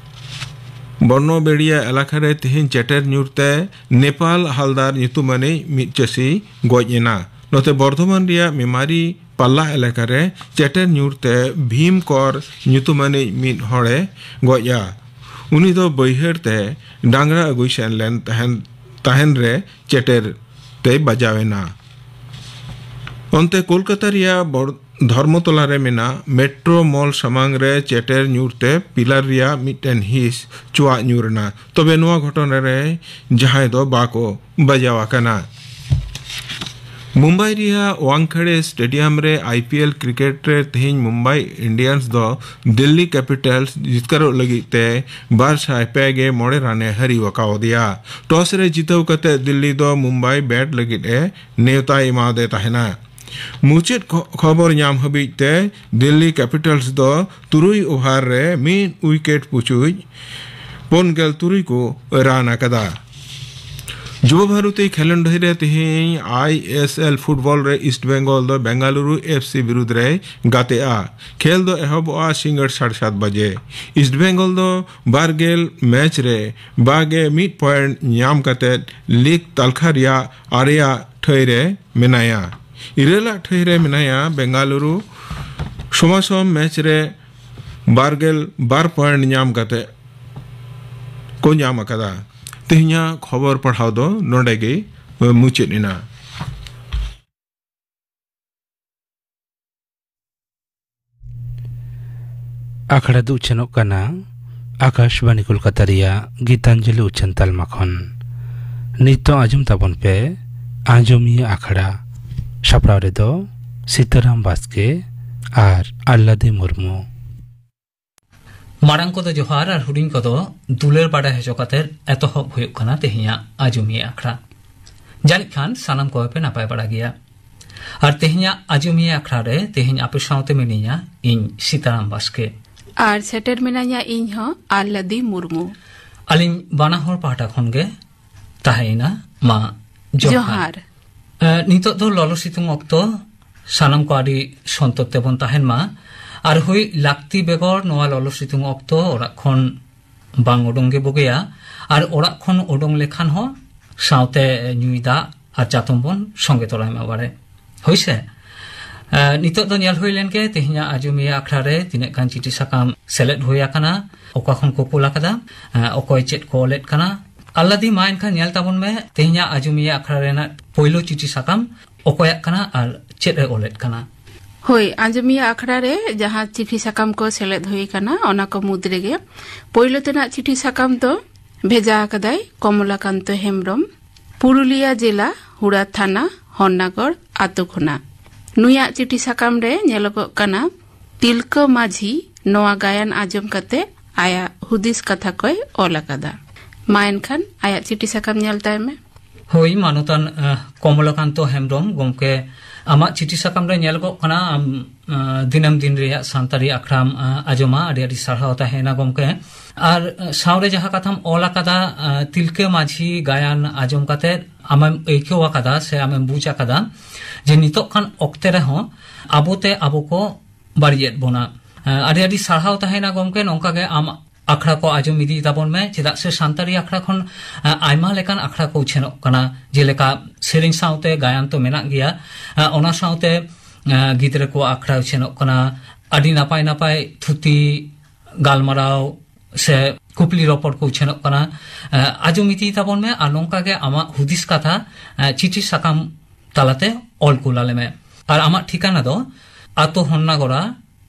ᱵᱚᱨᱱᱚᱵᱮᱲᱤᱭᱟ ᱮᱞᱟᱠᱟ ᱨᱮ ᱛᱮᱦᱮᱧ ᱪᱮᱴᱮᱨ ᱧᱩᱨ ᱛᱮ ᱱᱮᱯᱟᱞ ᱦᱟᱞᱫᱟᱨ ᱧᱩᱛᱩᱢᱟᱱᱤᱡ ᱢᱤᱫ ᱪᱟᱹᱥᱤ ᱜᱚᱡ ᱮᱱᱟ᱾ ᱱᱚᱛᱮ ᱵᱚᱨᱫᱷᱚᱢᱟᱱ ᱨᱮᱭᱟᱜ ᱢᱮᱢᱟᱨᱤ ᱯᱟᱞᱞᱟ ᱮᱞᱟᱠᱟ ᱨᱮ ᱪᱮᱴᱮᱨ ᱧᱩᱨ ᱛᱮ ᱵᱷᱤᱢ ᱠᱚᱨ ᱧᱩᱛᱩᱢᱟᱱᱤᱡ ᱢᱤᱫ ᱦᱚᱲᱮ ᱜᱚᱡᱼᱟ᱾ ᱩᱱᱤ ᱫᱚ ᱵᱟᱹᱭᱦᱟᱹᱲ ᱛᱮ ᱰᱟᱝᱨᱟ ᱟᱹᱜᱩᱭ ᱥᱮᱱ ᱞᱮᱱ ᱛᱟᱦᱮᱱ, ᱛᱟᱦᱮᱱ ᱨᱮ ᱪᱮᱴᱮᱨ ᱛᱮᱭ ᱵᱟᱡᱟᱣ ᱮᱱᱟ᱾ ᱚᱱᱛᱮ ᱠᱳᱞᱠᱟᱛᱟ ᱨᱮᱭᱟᱜ ᱵᱚᱲ-, ᱫᱷᱚᱨᱢᱚᱛᱚᱞᱟ ᱨᱮ ᱢᱮᱱᱟᱜ ᱢᱮᱴᱨᱳ ᱢᱚᱞ ᱥᱟᱢᱟᱝ ᱨᱮ ᱪᱮᱴᱮᱨ ᱧᱩᱨ ᱛᱮ ᱯᱤᱞᱟᱨ ᱨᱮᱭᱟᱜ ᱢᱤᱫᱴᱮᱱ ᱦᱤᱸᱥ ᱪᱚᱣᱟᱜ ᱧᱩᱨ ᱮᱱᱟ᱾ ᱛᱚᱵᱮ ᱱᱚᱣᱟ ᱜᱷᱚᱴᱚᱱᱟ ᱨᱮ ᱡᱟᱦᱟᱸᱭ ᱫᱚ ᱵᱟᱠᱚ ᱵᱟᱡᱟᱣ ᱟᱠᱟᱱᱟ᱾ ᱢᱩᱢᱵᱟᱭ ᱨᱮᱭᱟᱜ ᱣᱟᱝᱠᱷᱮᱲᱮ ᱥᱴᱮᱰᱤᱭᱟᱢ ᱨᱮ ᱟᱭ ᱯᱤ ᱮᱞ ᱠᱨᱤᱠᱮᱴ ᱨᱮ ᱛᱮᱦᱮᱧ ᱢᱩᱢᱵᱟᱭ ᱤᱱᱰᱤᱭᱟᱱᱥ ᱫᱚ ᱫᱤᱞᱞᱤ ᱠᱮᱯᱤᱴᱟᱞᱥ ᱡᱤᱛᱠᱟᱹᱨᱚᱜ ᱞᱟᱹᱜᱤᱫ ᱛᱮ ᱵᱟᱨ ᱥᱟᱭ ᱯᱮ ᱜᱮ ᱢᱚᱬᱮ ᱨᱟᱱ ᱮ ᱦᱟᱹᱨᱤᱣ ᱟᱠᱟᱣᱟᱫᱮᱭᱟ᱾ ᱴᱚᱥ ᱨᱮ ᱡᱤᱛᱟᱹᱣ ᱠᱟᱛᱮ ᱫᱤᱞᱞᱤ ᱫᱚ ᱢᱩᱢᱵᱟᱭ ᱵᱮᱴ ᱞᱟᱹᱜᱤᱫ ᱮ ᱱᱮᱣᱛᱟᱭ ᱮᱢᱟᱣᱟᱫᱮ ᱛᱟᱦᱮᱱᱟ᱾ ᱢᱩᱪᱟᱹᱫ ᱠᱷᱚ-, ᱠᱷᱚᱵᱚᱨ ᱧᱟᱢ ᱦᱟᱹᱵᱤᱡ ᱛᱮ ᱫᱤᱞᱞᱤ ᱠᱮᱯᱤᱴᱟᱞᱥ ᱫᱚ ᱛᱩᱨᱩᱭ ᱳᱵᱷᱟᱨ ᱨᱮ ᱢᱤᱫ ᱩᱭᱠᱮᱴ ᱯᱩᱪᱩᱡ ᱯᱩᱱ ᱜᱮᱞ ᱛᱩᱨᱩᱭ ᱠᱚ ᱨᱟᱱ ᱟᱠᱟᱫᱟ᱾ ᱡᱩᱵᱚ ᱵᱷᱟᱨᱚᱛᱤ ᱠᱷᱮᱞᱳᱰ ᱰᱟᱹᱦᱤ ᱨᱮ ᱛᱮᱦᱮᱧ ᱟᱭ ᱮᱥ ᱮᱞ ᱯᱷᱩᱴᱵᱚᱞ ᱨᱮ ᱤᱥᱴ ᱵᱮᱝᱜᱚᱞ ᱫᱚ ᱵᱮᱝᱜᱟᱞᱩᱨᱩ ᱮᱯᱷ ᱥᱤ ᱵᱤᱨᱩᱫᱽ ᱨᱮᱭ ᱜᱟᱛᱮᱜᱼᱟ᱾ ᱠᱷᱮᱞ ᱫᱚ ᱮᱦᱚᱵᱚᱜᱼᱟ ᱥᱤᱸᱜᱟᱹᱲ ᱥᱟᱲᱮ ᱥᱟᱛ ᱵᱟᱡᱮ᱾ ᱤᱥᱴ ᱵᱮᱝᱜᱚᱞ ᱫᱚ ᱵᱟᱨ ᱜᱮᱞ ᱢᱮᱪ ᱨᱮ ᱵᱟᱜᱮ ᱢᱤᱫ ᱯᱚᱭᱮᱱᱴ ᱧᱟᱢ ᱠᱟᱛᱮ ᱞᱤᱜᱽ ᱛᱟᱞᱠᱷᱟ ᱨᱮᱭᱟᱜ ᱟᱨᱮᱭᱟᱜ ᱴᱷᱟᱹᱭ ᱨᱮ ᱢᱮᱱᱟᱭᱟ᱾ ᱤᱨᱟᱹᱞᱟᱜ ᱴᱷᱟᱹᱭ ᱨᱮ ᱢᱮᱱᱟᱭᱟ ᱵᱮᱝᱜᱟᱞᱩᱨᱩ᱾ ᱥᱚᱢᱟᱥᱚᱢ ᱢᱮᱪ ᱨᱮ ᱵᱟᱨ ᱜᱮᱞ ᱵᱟᱨ ᱯᱚᱭᱮᱱᱴ ᱧᱟᱢ ᱠᱟᱛᱮ ᱠᱚ ᱧᱟᱢ ᱟᱠᱟᱫᱟ᱾ ᱛᱮᱦᱮᱧᱟᱜ ᱠᱷᱚᱵᱚᱨ ᱯᱟᱲᱦᱟᱣ ᱫᱚ ᱱᱚᱰᱮ ᱜᱮ ᱢᱩᱪᱟᱹᱫ ᱮᱱᱟ᱾ ᱟᱠᱷᱲᱟ ᱫᱚ ᱩᱪᱷᱟᱹᱱᱚᱜ ᱠᱟᱱᱟ ᱟᱠᱟᱥᱵᱟᱱᱤ ᱠᱳᱞᱠᱟᱛᱟ ᱨᱮᱭᱟᱜ ᱜᱤᱛᱟᱧᱡᱚᱞᱤ ᱩᱪᱷᱟᱹᱱ ᱛᱟᱞᱢᱟ ᱠᱷᱚᱱ᱾ ᱱᱤᱛᱚᱜ ᱟᱸᱡᱚᱢ ᱛᱟᱵᱚᱱ ᱯᱮ ᱟᱸᱡᱚᱢᱤᱭᱟᱹ ᱟᱠᱷᱲᱟ᱾ ᱥᱟᱯᱲᱟᱣ ᱨᱮᱫᱚ ᱥᱤᱛᱟᱨᱟᱢ ᱵᱟᱥᱠᱮ ᱟᱨ ᱟᱞᱞᱟᱫᱤ ᱢᱩᱨᱢᱩ᱾ ᱢᱟᱨᱟᱝ ᱠᱚᱫᱚ ᱡᱚᱦᱟᱨ ᱟᱨ ᱦᱩᱰᱤᱧ ᱠᱚᱫᱚ ᱫᱩᱞᱟᱹᱲ ᱵᱟᱰᱟᱭ ᱦᱚᱪᱚ ᱠᱟᱛᱮ ᱮᱛᱚᱦᱚᱵ ᱦᱩᱭᱩᱜ ᱠᱟᱱᱟ ᱛᱮᱦᱮᱧᱟᱜ ᱟᱸᱡᱚᱢᱤᱭᱟᱹ ᱟᱠᱷᱲᱟ᱾ ᱡᱟᱹᱱᱤᱡ ᱠᱷᱟᱱ ᱥᱟᱱᱟᱢ ᱠᱚᱜᱮ ᱯᱮ ᱱᱟᱯᱟᱭ ᱵᱟᱲᱟ ᱜᱮᱭᱟ᱾ ᱟᱨ ᱛᱮᱦᱮᱧᱟᱜ ᱟᱸᱡᱚᱢᱤᱭᱟᱹ ᱟᱠᱷᱲᱟ ᱨᱮ ᱛᱮᱦᱮᱧ ᱟᱯᱮ ᱥᱟᱶᱛᱮ ᱢᱤᱱᱟᱹᱧᱟ ᱤᱧ ᱥᱤᱛᱟᱨᱟᱢ ᱵᱟᱥᱠᱮ᱾ ᱟᱨ ᱥᱮᱴᱮᱨ ᱢᱮᱱᱟᱧᱟ ᱤᱧ ᱦᱚᱸ, ᱟᱞᱞᱟᱫᱤ ᱢᱩᱨᱢᱩ᱾ ᱟᱹᱞᱤᱧ ᱵᱟᱱᱟ ᱦᱚᱲ ᱯᱟᱦᱴᱟ ᱠᱷᱚᱱ ᱜᱮ ᱛᱟᱦᱮᱸᱭᱮᱱᱟ ᱢᱟ ᱡᱚᱦᱟᱨ᱾ ᱡᱚᱦᱟᱨ᱾ ᱮ, ᱱᱤᱛᱚᱜ ᱫᱚ ᱞᱚᱞᱚ ᱥᱤᱛᱩᱝ ᱚᱠᱛᱚ, ᱥᱟᱱᱟᱢ ᱠᱚ ᱟᱹᱰᱤ ᱥᱚᱱᱛᱚᱨ ᱛᱮᱵᱚᱱ ᱛᱟᱦᱮᱱ ᱢᱟ᱾ ᱟᱨ ᱦᱩᱭ ᱞᱟᱹᱠᱛᱤ ᱵᱮᱜᱚᱨ ᱱᱚᱣᱟ ᱞᱚᱞᱚ ᱥᱤᱛᱩᱝ ᱚᱠᱛᱚ ᱚᱲᱟᱜ ᱠᱷᱚᱱ ᱵᱟᱝ ᱩᱰᱩᱝ ᱜᱮ ᱵᱩᱜᱤᱭᱟ᱾ ᱟᱨ ᱚᱲᱟᱜ ᱠᱷᱚᱱ ᱩᱰᱩᱝ ᱞᱮᱠᱷᱟᱱ ᱦᱚᱸ ᱥᱟᱶᱛᱮ ᱧᱩᱭ ᱫᱟᱜ ᱟᱨ ᱪᱟᱛᱚᱢ ᱵᱚᱱ ᱥᱚᱸᱜᱮ ᱛᱚᱨᱟᱭ ᱢᱟ ᱵᱟᱲᱮ᱾ ᱦᱳᱭ ᱥᱮ? ᱮ, ᱱᱤᱛᱚᱜ ᱫᱚ ᱧᱮᱞ ᱦᱩᱭ ᱞᱮᱱ ᱜᱮ ᱛᱮᱦᱮᱧᱟᱜ ᱟᱸᱡᱚᱢᱤᱭᱟᱹ ᱟᱠᱷᱲᱟ ᱨᱮ ᱛᱤᱱᱟᱹᱜ ᱜᱟᱱ ᱪᱤᱴᱷᱤ ᱥᱟᱠᱟᱢ ᱥᱮᱞᱮᱫ ᱦᱩᱭ ᱟᱠᱟᱱᱟ, ᱚᱠᱟ ᱠᱷᱚᱱ ᱠᱚ ᱠᱩᱞ ᱟᱠᱟᱫᱟ, ᱮ, ᱚᱠᱚᱭ ᱪᱮᱫ ᱠᱚ ᱚᱞᱮᱫ ᱠᱟᱱᱟ᱾ ᱟᱞᱞᱟᱫᱤ, ᱢᱟ ᱮᱱᱠᱷᱟᱱ ᱧᱮᱞ ᱛᱟᱵᱚᱱ ᱢᱮ ᱛᱮᱦᱮᱧᱟᱜ ᱟᱸᱡᱚᱢᱤᱭᱟᱹ ᱟᱠᱷᱲᱟ ᱨᱮᱱᱟᱜ ᱯᱳᱭᱞᱳ ᱪᱤᱴᱷᱤ ᱥᱟᱠᱟᱢ ᱚᱠᱚᱭᱟᱜ ᱠᱟᱱᱟ ᱟᱨ ᱪᱮᱫ ᱮ ᱚᱞᱮᱫ ᱠᱟᱱᱟ᱾ ᱦᱳᱭ, ᱟᱸᱡᱚᱢᱤᱭᱟᱹ ᱟᱠᱷᱲᱟ ᱨᱮ ᱡᱟᱦᱟᱸ ᱪᱤᱴᱷᱤ ᱥᱟᱠᱟᱢ ᱠᱚ ᱥᱮᱞᱮᱫ ᱦᱩᱭ ᱟᱠᱟᱱᱟ, ᱚᱱᱟ ᱠᱚ ᱢᱩᱫᱽ ᱨᱮᱜᱮ ᱯᱳᱭᱞᱳ ᱛᱮᱱᱟᱜ ᱪᱤᱴᱷᱤ ᱥᱟᱠᱟᱢ ᱫᱚ ᱵᱷᱮᱡᱟ ᱟᱠᱟᱫᱟᱭ ᱠᱚᱢᱞᱟᱠᱟᱱᱛᱚ ᱦᱮᱢᱵᱽᱨᱚᱢ, ᱯᱩᱨᱩᱞᱤᱭᱟ ᱡᱮᱞᱟ, ᱦᱩᱲᱟ ᱛᱷᱟᱱᱟ, ᱦᱚᱱᱱᱟᱜᱚᱲ ᱟᱛᱳ ᱠᱷᱚᱱᱟᱜ᱾ ᱱᱩᱭᱟᱜ ᱪᱤᱴᱷᱤ ᱥᱟᱠᱟᱢ ᱨᱮ ᱧᱮᱞᱚᱜᱚᱜ ᱠᱟᱱᱟ, ᱛᱤᱞᱠᱟᱹ ᱢᱟᱹᱡᱷᱤ ᱱᱚᱣᱟ ᱜᱟᱭᱟᱱ ᱟᱸᱡᱚᱢ ᱠᱟᱛᱮ ᱟᱭᱟᱜ ᱦᱩᱫᱤᱥ ᱠᱟᱛᱷᱟ ᱠᱚᱭ ᱚᱞ ᱟᱠᱟᱫᱟ᱾ ᱢᱟ ᱮᱱᱠᱷᱟᱱ ᱟᱭᱟᱜ ᱪᱤᱴᱷᱤ ᱥᱟᱠᱟᱢ ᱧᱮᱞ ᱛᱟᱭ ᱢᱮ᱾ ᱦᱳᱭ, ᱢᱟᱱᱚᱛᱟᱱ, ᱟᱦ, ᱠᱚᱢᱚᱞᱟᱠᱟᱱᱛᱚ ᱦᱮᱢᱵᱨᱚᱢ ᱜᱚᱢᱠᱮ, ᱟᱢᱟᱜ ᱪᱤᱴᱷᱤ ᱥᱟᱠᱟᱢ ᱨᱮ ᱧᱮᱞᱚᱜᱚᱜ ᱠᱟᱱᱟ, ᱟᱢ, ᱟᱦ, ᱫᱤᱱᱟᱹᱢ ᱫᱤᱱ ᱨᱮᱭᱟᱜ ᱥᱟᱱᱛᱟᱲᱤ ᱟᱠᱷᱲᱟᱢ, ᱟᱦ, ᱟᱸᱡᱚᱢᱟ᱾ ᱟᱹᱰᱤ ᱟᱹᱰᱤ ᱥᱟᱨᱦᱟᱣ ᱛᱟᱦᱮᱸᱭᱮᱱᱟ ᱜᱚᱢᱠᱮ᱾ ᱟᱨ, ᱟᱦ, ᱥᱟᱶᱨᱮ ᱡᱟᱦᱟᱸ ᱠᱟᱛᱷᱟᱢ ᱚᱞ ᱟᱠᱟᱫᱟ, ᱟᱦ, ᱛᱤᱞᱠᱟᱹ ᱢᱟᱹᱡᱷᱤ ᱜᱟᱭᱟᱱ ᱟᱸᱡᱚᱢ ᱠᱟᱛᱮ ᱟᱢᱮᱢ ᱟᱹᱭᱠᱟᱹᱣ ᱟᱠᱟᱫᱟ ᱥᱮ ᱟᱢᱮᱢ ᱵᱩᱡᱽ ᱟᱠᱟᱫᱟ ᱡᱮ ᱱᱤᱛᱚᱜ ᱠᱟᱱ ᱚᱠᱛᱮ ᱨᱮᱦᱚᱸ ᱟᱵᱚᱛᱮ ᱟᱵᱚ ᱠᱚ ᱵᱟᱹᱲᱤᱡᱮᱫ ᱵᱚᱱᱟ᱾ ᱟᱹᱰᱤ ᱟᱹᱰᱤ ᱥᱟᱨᱦᱟᱣ ᱛᱟᱦᱮᱸᱭᱮᱱᱟ ᱜᱚᱢᱠᱮ, ᱱᱚᱝᱠᱟ ᱜᱮ ᱟᱢ ᱟᱠᱷᱲᱟ ᱠᱚ ᱟᱸᱡᱚᱢ ᱤᱫᱤᱭ ᱛᱟᱵᱚᱱ ᱢᱮ, ᱪᱮᱫᱟᱜ ᱥᱮ ᱥᱟᱱᱛᱟᱲᱤ ᱟᱠᱷᱲᱟ ᱠᱷᱚᱱ, ᱟ, ᱟᱭᱢᱟ ᱞᱮᱠᱟᱱ ᱟᱠᱷᱲᱟ ᱠᱚ ᱩᱪᱷᱟᱹᱱᱚᱜ ᱠᱟᱱᱟ, ᱡᱮᱞᱮᱠᱟ ᱥᱮᱨᱮᱧ ᱥᱟᱶᱛᱮ ᱜᱟᱭᱟᱱ ᱛᱚ ᱢᱮᱱᱟᱜ ᱜᱮᱭᱟ, ᱟ, ᱚᱱᱟ ᱥᱟᱶᱛᱮ, ᱟ, ᱜᱤᱫᱽᱨᱟᱹ ᱠᱚᱣᱟᱜ ᱟᱠᱷᱲᱟ ᱩᱪᱷᱟᱹᱱᱚᱜ ᱠᱟᱱᱟ, ᱟᱹᱰᱤ ᱱᱟᱯᱟᱭ ᱱᱟᱯᱟᱭ ᱛᱷᱩᱛᱤ, ᱜᱟᱞᱢᱟᱨᱟᱣ ᱥᱮ ᱠᱩᱠᱞᱤ ᱨᱚᱯᱚᱲ ᱠᱚ ᱩᱪᱷᱟᱹᱱᱚᱜ ᱠᱟᱱᱟ᱾ ᱟ, ᱟᱸᱡᱚᱢ ᱤᱫᱤᱭ ᱛᱟᱵᱚᱱ ᱢᱮ ᱟᱨ ᱱᱚᱝᱠᱟ ᱜᱮ ᱟᱢᱟᱜ ᱦᱩᱫᱤᱥ ᱠᱟᱛᱷᱟ, ᱟ, ᱪᱤᱴᱷᱤ ᱥᱟᱠᱟᱢ ᱛᱟᱞᱟᱛᱮ ᱚᱞ ᱠᱩᱞ ᱟᱞᱮ ᱢᱮ᱾ ᱟᱨ ᱟᱢᱟᱜ ᱴᱷᱤᱠᱟᱱᱟ ᱫᱚ ᱟᱛᱳ ᱦᱚᱱᱱᱟᱜᱚᱲᱟ,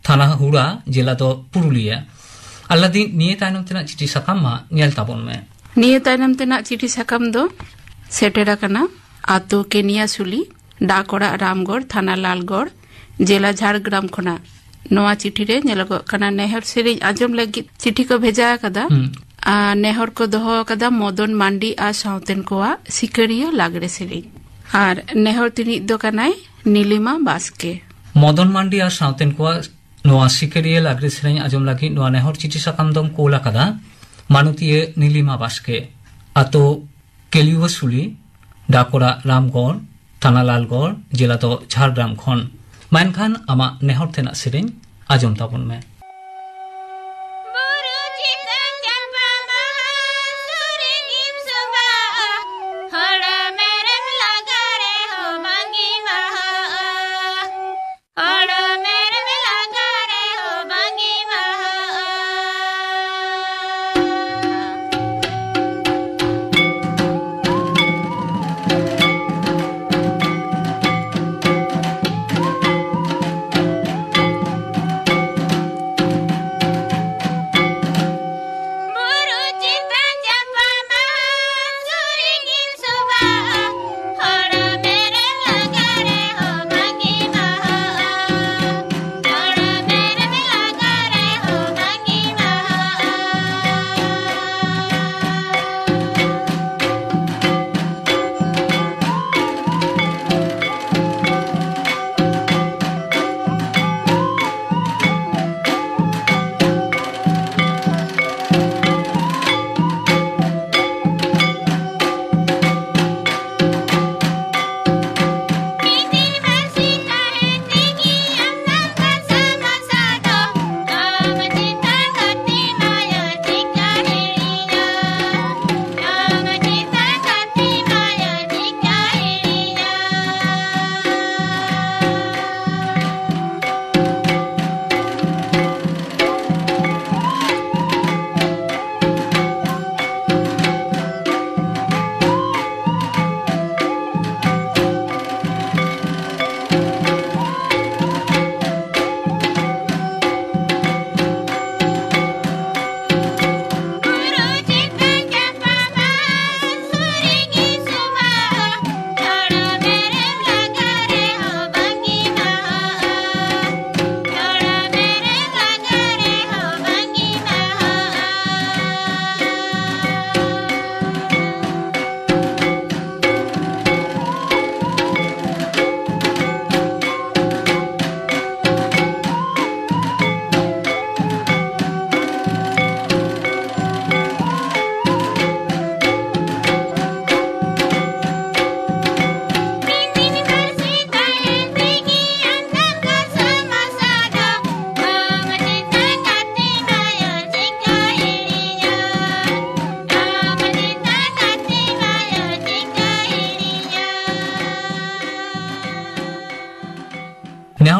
ᱛᱷᱟᱱᱟ ᱦᱩᱲᱟ, ᱡᱮᱞᱟ ᱫᱚ ᱯᱩᱨᱩᱞᱤᱭᱟᱹ᱾ ᱟᱨ ᱞᱟᱫᱤ ᱱᱤᱭᱟᱹ ᱛᱟᱭᱱᱚᱢ ᱛᱮᱱᱟᱜ ᱪᱤᱴᱷᱤ ᱥᱟᱠᱟᱢ ᱢᱟ ᱧᱮᱞ ᱛᱟᱵᱚᱱ ᱢᱮ᱾ ᱱᱤᱭᱟᱹ ᱛᱟᱭᱱᱚᱢ ᱛᱮᱱᱟᱜ ᱪᱤᱴᱷᱤ ᱥᱟᱠᱟᱢ ᱫᱚ ᱥᱮᱴᱮᱨ ᱟᱠᱟᱱᱟ ᱟᱛᱳ ᱠᱮᱱᱤᱭᱟᱥᱩᱞᱤ, ᱰᱟᱠ ᱚᱲᱟᱜ ᱨᱟᱢᱜᱚᱲ, ᱛᱷᱟᱱᱟ ᱞᱟᱞᱜᱚᱲ, ᱡᱮᱞᱟ ᱡᱷᱟᱲᱜᱨᱟᱢ ᱠᱷᱚᱱᱟᱜ᱾ ᱱᱚᱣᱟ ᱪᱤᱴᱷᱤ ᱨᱮ ᱧᱮᱞᱚᱜᱚᱜ ᱠᱟᱱᱟ, ᱱᱮᱦᱚᱨ ᱥᱮᱨᱮᱧ ᱟᱸᱡᱚᱢ ᱞᱟᱹᱜᱤᱫ ᱪᱤᱴᱷᱤ ᱠᱚ ᱵᱷᱮᱡᱟ ᱟᱠᱟᱫᱟ᱾ ᱦᱩᱸ᱾ ᱟᱨ ᱱᱮᱦᱚᱨ ᱠᱚ ᱫᱚᱦᱚ ᱟᱠᱟᱫᱟ ᱢᱚᱫᱚᱱ ᱢᱟᱱᱰᱤ ᱟᱨ ᱥᱟᱶᱛᱮᱱ ᱠᱚᱣᱟᱜ ᱥᱤᱠᱟᱹᱨᱤᱭᱟᱹ ᱞᱟᱜᱽᱲᱮ ᱥᱮᱨᱮᱧ᱾ ᱟᱨ ᱱᱮᱦᱚᱨ ᱛᱤᱱᱤᱡ ᱫᱚ ᱠᱟᱱᱟᱭ ᱱᱤᱞᱤᱢᱟ ᱵᱟᱥᱠᱮ᱾ ᱢᱚᱫᱚᱱ ᱢᱟᱱᱰᱤ ᱟᱨ ᱥᱟᱶᱛᱮᱱ ᱠᱚᱣᱟᱜ ᱱᱚᱣᱟ ᱥᱤᱠᱟᱹᱨᱤᱭᱟᱹ ᱞᱟᱜᱽᱲᱮ ᱥᱮᱨᱮᱧ ᱟᱸᱡᱚᱢ ᱞᱟᱹᱜᱤᱫ ᱱᱚᱣᱟ ᱱᱮᱦᱚᱨ ᱪᱤᱴᱷᱤ ᱥᱟᱠᱟᱢ ᱫᱚᱢ ᱠᱳᱞ ᱟᱠᱟᱫᱟ ᱢᱟᱱᱚᱛᱤᱭᱟᱹ ᱱᱤᱞᱤᱢᱟ ᱵᱟᱥᱠᱮ, ᱟᱛᱳ ᱠᱮᱞᱤᱣᱟᱥᱩᱞᱤ, ᱰᱟᱠ ᱚᱲᱟᱜ ᱨᱟᱢᱜᱚᱲ, ᱛᱷᱟᱱᱟ ᱞᱟᱞᱜᱚᱲ, ᱡᱮᱞᱟ ᱫᱚ ᱡᱷᱟᱲᱜᱨᱟᱢ ᱠᱷᱚᱱ᱾ ᱢᱟ ᱮᱱᱠᱷᱟᱱ ᱟᱢᱟᱜ ᱱᱮᱦᱚᱨ ᱛᱮᱱᱟᱜ ᱥᱮᱨᱮᱧ ᱟᱸᱡᱚᱢ ᱛᱟᱵᱚᱱ ᱢᱮ᱾ ᱵᱩᱨᱩ ᱪᱮᱛᱟᱱ ᱪᱟᱛᱯᱟ ᱵᱟᱦᱟ ᱥᱩᱨ ᱨᱮᱜᱮᱢ ᱥᱚᱵᱷᱟᱜᱼᱟ, ᱦᱚᱲ ᱢᱮᱨᱚᱢ ᱞᱟᱜᱟ ᱨᱮᱦᱚᱸ ᱵᱟᱝᱜᱮ ᱵᱟᱦᱟᱜᱼᱟ᱾ ᱦᱚᱲ ᱢᱮᱨᱚᱢ ᱞᱟᱜᱟ ᱨᱮᱦᱚᱸ ᱵᱟᱝᱜᱮ ᱵᱟᱦᱟᱜᱼᱟ᱾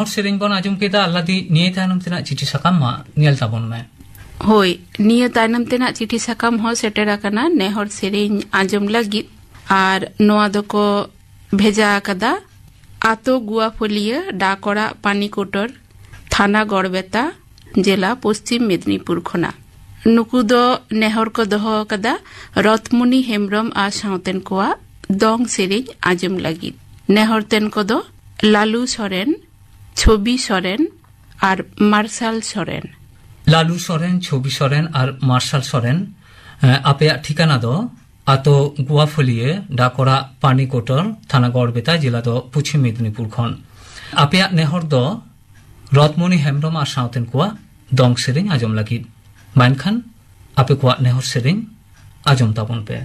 ᱥᱮᱨᱮᱧ ᱵᱚᱱ ᱟᱸᱡᱚᱢ ᱠᱮᱫᱟ, ᱟᱞᱞᱟᱫᱤ, ᱱᱤᱭᱟᱹ ᱛᱟᱭᱱᱚᱢ ᱛᱮᱱᱟᱜ ᱪᱤᱴᱷᱤ ᱥᱟᱠᱟᱢ ᱢᱟ ᱧᱮᱞ ᱛᱟᱵᱚᱱ ᱢᱮ᱾ ᱦᱳᱭ, ᱱᱤᱭᱟᱹ ᱛᱟᱭᱱᱚᱢ ᱛᱮᱱᱟᱜ ᱪᱤᱴᱷᱤ ᱥᱟᱠᱟᱢ ᱦᱚᱸ ᱥᱮᱴᱮᱨ ᱟᱠᱟᱱᱟ ᱱᱮᱦᱚᱨ ᱥᱮᱨᱮᱧ ᱟᱸᱡᱚᱢ ᱞᱟᱹᱜᱤᱫ᱾ ᱟᱨ ᱱᱚᱣᱟ ᱫᱚᱠᱚ ᱵᱷᱮᱡᱟ ᱟᱠᱟᱫᱟ ᱟᱛᱳ ᱜᱩᱣᱟᱯᱷᱚᱞᱤᱭᱟᱹ, ᱰᱟᱠ ᱚᱲᱟᱜ ᱯᱟᱱᱤᱠᱳᱴᱚᱨ, ᱛᱷᱟᱱᱟ ᱜᱚᱲᱵᱮᱛᱟ, ᱡᱮᱞᱟ ᱯᱚᱥᱪᱤᱢ ᱢᱮᱫᱽᱱᱤᱯᱩᱨ ᱠᱷᱚᱱᱟᱜ᱾ ᱱᱩᱠᱩ ᱫᱚ ᱱᱮᱦᱚᱨ ᱠᱚ ᱫᱚᱦᱚ ᱟᱠᱟᱫᱟ ᱨᱚᱛᱢᱩᱱᱤ ᱦᱮᱢᱵᱨᱚᱢ ᱟᱨ ᱥᱟᱶᱛᱮᱱ ᱠᱚᱣᱟᱜ ᱫᱚᱝ ᱥᱮᱨᱮᱧ ᱟᱸᱡᱚᱢ ᱞᱟᱹᱜᱤᱫ᱾ ᱱᱮᱦᱚᱨ ᱛᱮᱱ ᱠᱚᱫᱚ ᱞᱟᱞᱩ ᱥᱚᱨᱮᱱ, ᱪᱷᱚᱵᱤ ᱥᱚᱨᱮᱱ ᱟᱨ ᱢᱟᱨᱥᱟᱞ ᱥᱚᱨᱮᱱ᱾ ᱞᱟᱞᱩ ᱥᱚᱨᱮᱱ, ᱪᱷᱚᱵᱤ ᱥᱚᱨᱮᱱ ᱟᱨ ᱢᱟᱨᱥᱟᱞ ᱥᱚᱨᱮᱱ, ᱮ, ᱟᱯᱮᱭᱟᱜ ᱴᱷᱤᱠᱟᱹᱱᱟ ᱫᱚ ᱟᱛᱳ ᱜᱩᱣᱟᱯᱷᱚᱞᱤᱭᱟᱹ, ᱰᱟᱠᱚᱲᱟ ᱯᱟᱱᱤᱠᱳᱴᱚᱨ, ᱛᱷᱟᱱᱟ ᱜᱚᱲᱵᱮᱛᱟ, ᱡᱮᱞᱟ ᱫᱚ ᱯᱚᱪᱷᱤᱢ ᱢᱮᱫᱽᱱᱤᱯᱩᱨ ᱠᱷᱚᱱ᱾ ᱟᱯᱮᱭᱟᱜ ᱱᱮᱦᱚᱨ ᱫᱚ ᱨᱚᱛᱢᱚᱱᱤ ᱦᱮᱢᱵᱨᱚᱢ ᱟᱨ ᱥᱟᱶᱛᱮᱱ ᱠᱚᱣᱟᱜ ᱫᱚᱝ ᱥᱮᱨᱮᱧ ᱟᱸᱡᱚᱢ ᱞᱟᱹᱜᱤᱫ᱾ ᱢᱟ ᱮᱱᱠᱷᱟᱱ ᱟᱯᱮ ᱠᱚᱣᱟᱜ ᱱᱮᱦᱚᱨ ᱥᱮᱨᱮᱧ ᱟᱸᱡᱚᱢ ᱛᱟᱵᱚᱱ ᱯᱮ᱾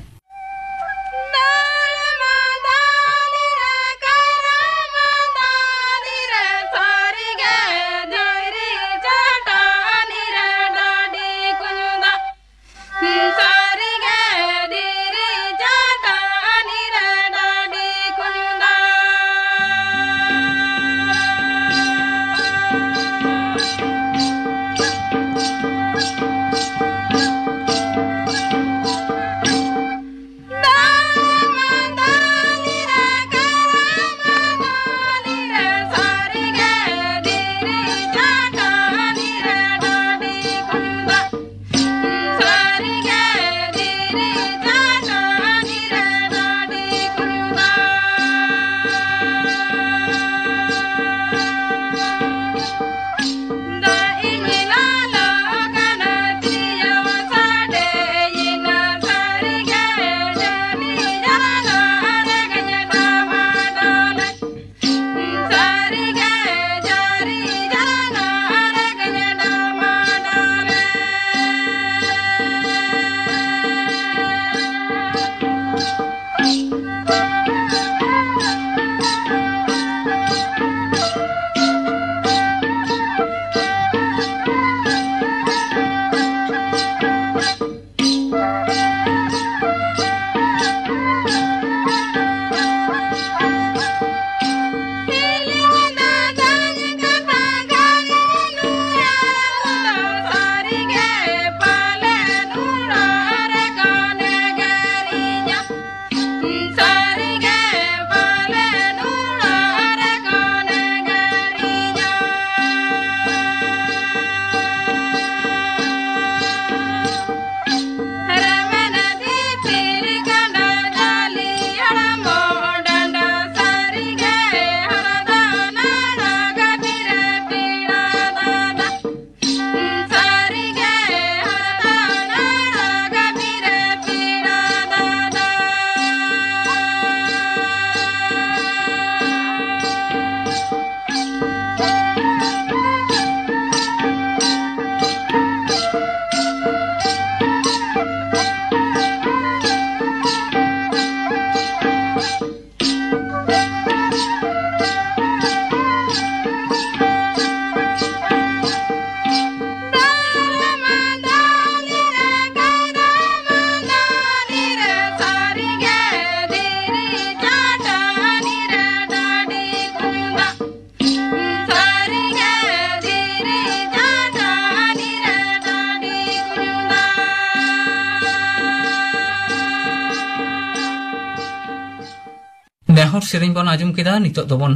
ᱱᱮᱦᱚᱨ ᱥᱮᱨᱮᱧ ᱵᱚᱱ ᱟᱸᱡᱚᱢ ᱠᱮᱫᱟ, ᱱᱤᱛᱚᱜ ᱫᱚᱵᱚᱱ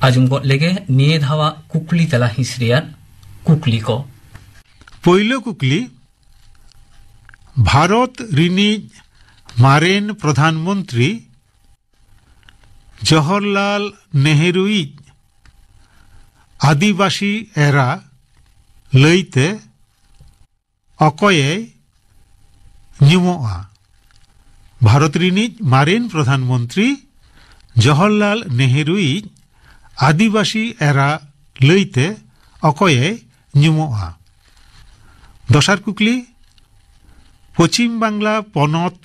ᱟᱸᱡᱚᱢ ᱜᱚᱫ ᱞᱮᱜᱮ ᱱᱤᱭᱟᱹ ᱫᱷᱟᱣᱟᱜ ᱠᱩᱠᱞᱤ ᱛᱮᱞᱟ ᱦᱤᱸᱥ ᱨᱮᱭᱟᱜ ᱠᱩᱠᱞᱤ ᱠᱚ᱾ ᱯᱳᱭᱞᱳ ᱠᱩᱠᱞᱤ, ᱵᱷᱟᱨᱚᱛ ᱨᱤᱱᱤᱡ ᱢᱟᱨᱮᱱ ᱯᱨᱚᱫᱷᱟᱱ ᱢᱚᱱᱛᱨᱤ ᱡᱚᱦᱚᱨᱞᱟᱞ ᱱᱮᱦᱨᱩᱭᱤᱡ ᱟᱹᱫᱤᱵᱟᱹᱥᱤ ᱮᱨᱟ ᱞᱟᱹᱭᱛᱮ ᱚᱠᱚᱭᱮ ᱧᱩᱢᱚᱜᱼᱟ? ᱵᱷᱟᱨᱚᱛ ᱨᱤᱱᱤᱡ ᱢᱟᱨᱮᱱ ᱯᱨᱚᱫᱷᱟᱱ ᱢᱚᱱᱛᱨᱤ ᱡᱚᱦᱚᱨᱞᱟᱞ ᱱᱮᱦᱨᱩᱭᱤᱡ ᱟᱹᱫᱤᱵᱟᱹᱥᱤ ᱮᱨᱟ ᱞᱟᱹᱭᱛᱮ ᱚᱠᱚᱭᱮ ᱧᱩᱢᱚᱜᱼᱟ? ᱫᱚᱥᱟᱨ ᱠᱩᱠᱞᱤ, ᱯᱚᱪᱷᱤᱢ ᱵᱟᱝᱞᱟ ᱯᱚᱱᱚᱛ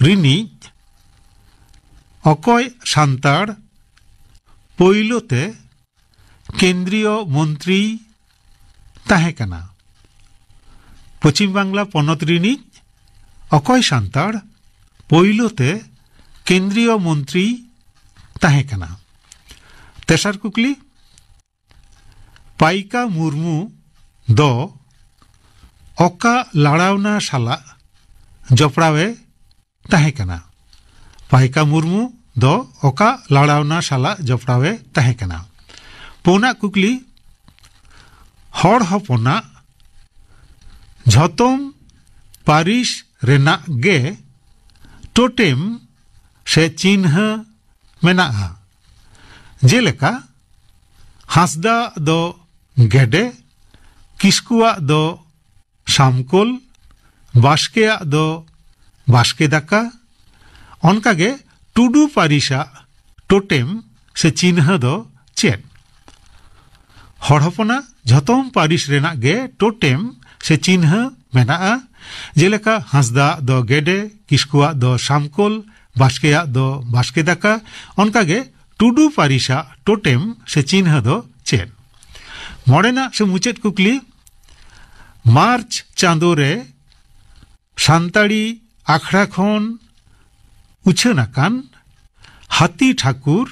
ᱨᱤᱱᱤᱡ ᱚᱠᱚᱭ ᱥᱟᱱᱛᱟᱲ ᱯᱳᱭᱞᱳ ᱛᱮ ᱠᱮᱱᱫᱨᱤᱭᱚ ᱢᱚᱱᱛᱨᱤᱭ ᱛᱟᱦᱮᱸ ᱠᱟᱱᱟ? ᱯᱚᱪᱷᱤᱢ ᱵᱟᱝᱞᱟ ᱯᱚᱱᱚᱛ ᱨᱤᱱᱤᱡ ᱚᱠᱚᱭ ᱥᱟᱱᱛᱟᱲ ᱯᱳᱭᱞᱳ ᱛᱮ ᱠᱮᱱᱫᱨᱤᱭᱚ ᱢᱚᱱᱛᱨᱤᱭ ᱛᱟᱦᱮᱸ ᱠᱟᱱᱟ? ᱛᱮᱥᱟᱨ ᱠᱩᱠᱞᱤ, ᱯᱟᱭᱠᱟ ᱢᱩᱨᱢᱩ ᱫᱚ ᱚᱠᱟ ᱞᱟᱲᱟᱣᱱᱟ ᱥᱟᱞᱟᱜ ᱡᱚᱯᱲᱟᱣᱮ ᱛᱟᱦᱮᱸ ᱠᱟᱱᱟ? ᱯᱟᱭᱠᱟ ᱢᱩᱨᱢᱩ ᱫᱚ ᱚᱠᱟ ᱞᱟᱲᱟᱣᱱᱟ ᱥᱟᱞᱟᱜ ᱡᱚᱯᱲᱟᱣᱮ ᱛᱟᱦᱮᱸ ᱠᱟᱱᱟ? ᱯᱩᱱᱟᱜ ᱠᱩᱠᱞᱤ, ᱦᱚᱲ ᱦᱚᱯᱚᱱᱟᱜ ᱡᱷᱚᱛᱚᱢ ᱯᱟᱹᱨᱤᱥ ᱨᱮᱱᱟᱜ ᱜᱮ ᱴᱳᱴᱮᱢ ᱥᱮ ᱪᱤᱱᱦᱟᱹ ᱢᱮᱱᱟᱜᱼᱟ᱾ ᱡᱮᱞᱮᱠᱟ, ᱦᱟᱸᱥᱫᱟᱜ ᱫᱚ ᱜᱮᱰᱮ, ᱠᱤᱥᱠᱩᱣᱟᱜ ᱫᱚ ᱥᱟᱢᱠᱳᱞ, ᱵᱟᱥᱠᱮᱭᱟᱜ ᱫᱚ ᱵᱟᱥᱠᱮ ᱫᱟᱠᱟ᱾ ᱚᱱᱠᱟᱜᱮ ᱴᱩᱰᱩ ᱯᱟᱹᱨᱤᱥᱟᱜ ᱴᱳᱴᱮᱢ ᱥᱮ ᱪᱤᱱᱦᱟᱹ ᱫᱚ ᱪᱮᱫ? ᱦᱚᱲ ᱦᱚᱯᱚᱱᱟᱜ ᱡᱷᱚᱛᱚᱢ ᱯᱟᱹᱨᱤᱥ ᱨᱮᱱᱟᱜ ᱜᱮ ᱴᱳᱴᱮᱢ ᱥᱮ ᱪᱤᱱᱦᱟᱹ ᱢᱮᱱᱟᱜᱼᱟ᱾ ᱡᱮᱞᱮᱠᱟ, ᱦᱟᱸᱥᱫᱟᱜ ᱫᱚ ᱜᱮᱰᱮ, ᱠᱤᱥᱠᱩᱣᱟᱜ ᱫᱚ ᱥᱟᱢᱠᱳᱞ, ᱵᱟᱥᱠᱮᱭᱟᱜ ᱫᱚ ᱵᱟᱥᱠᱮ ᱫᱟᱠᱟ᱾ ᱚᱱᱠᱟᱜᱮ ᱴᱩᱰᱩ ᱯᱟᱹᱨᱤᱥᱟᱜ ᱴᱳᱴᱮᱢ ᱥᱮ ᱪᱤᱱᱦᱟᱹ ᱫᱚ ᱪᱮᱫ? ᱢᱚᱬᱮᱱᱟᱜ ᱥᱮ ᱢᱩᱪᱟᱹᱫ ᱠᱩᱠᱞᱤ, ᱢᱟᱨᱪ ᱪᱟᱸᱫᱳ ᱨᱮ ᱥᱟᱱᱛᱟᱲᱤ ᱟᱠᱷᱲᱟ ᱠᱷᱚᱱ ᱩᱪᱷᱟᱹᱱ ᱟᱠᱟᱱ ᱦᱟᱹᱛᱤ ᱴᱷᱟᱹᱠᱩᱨ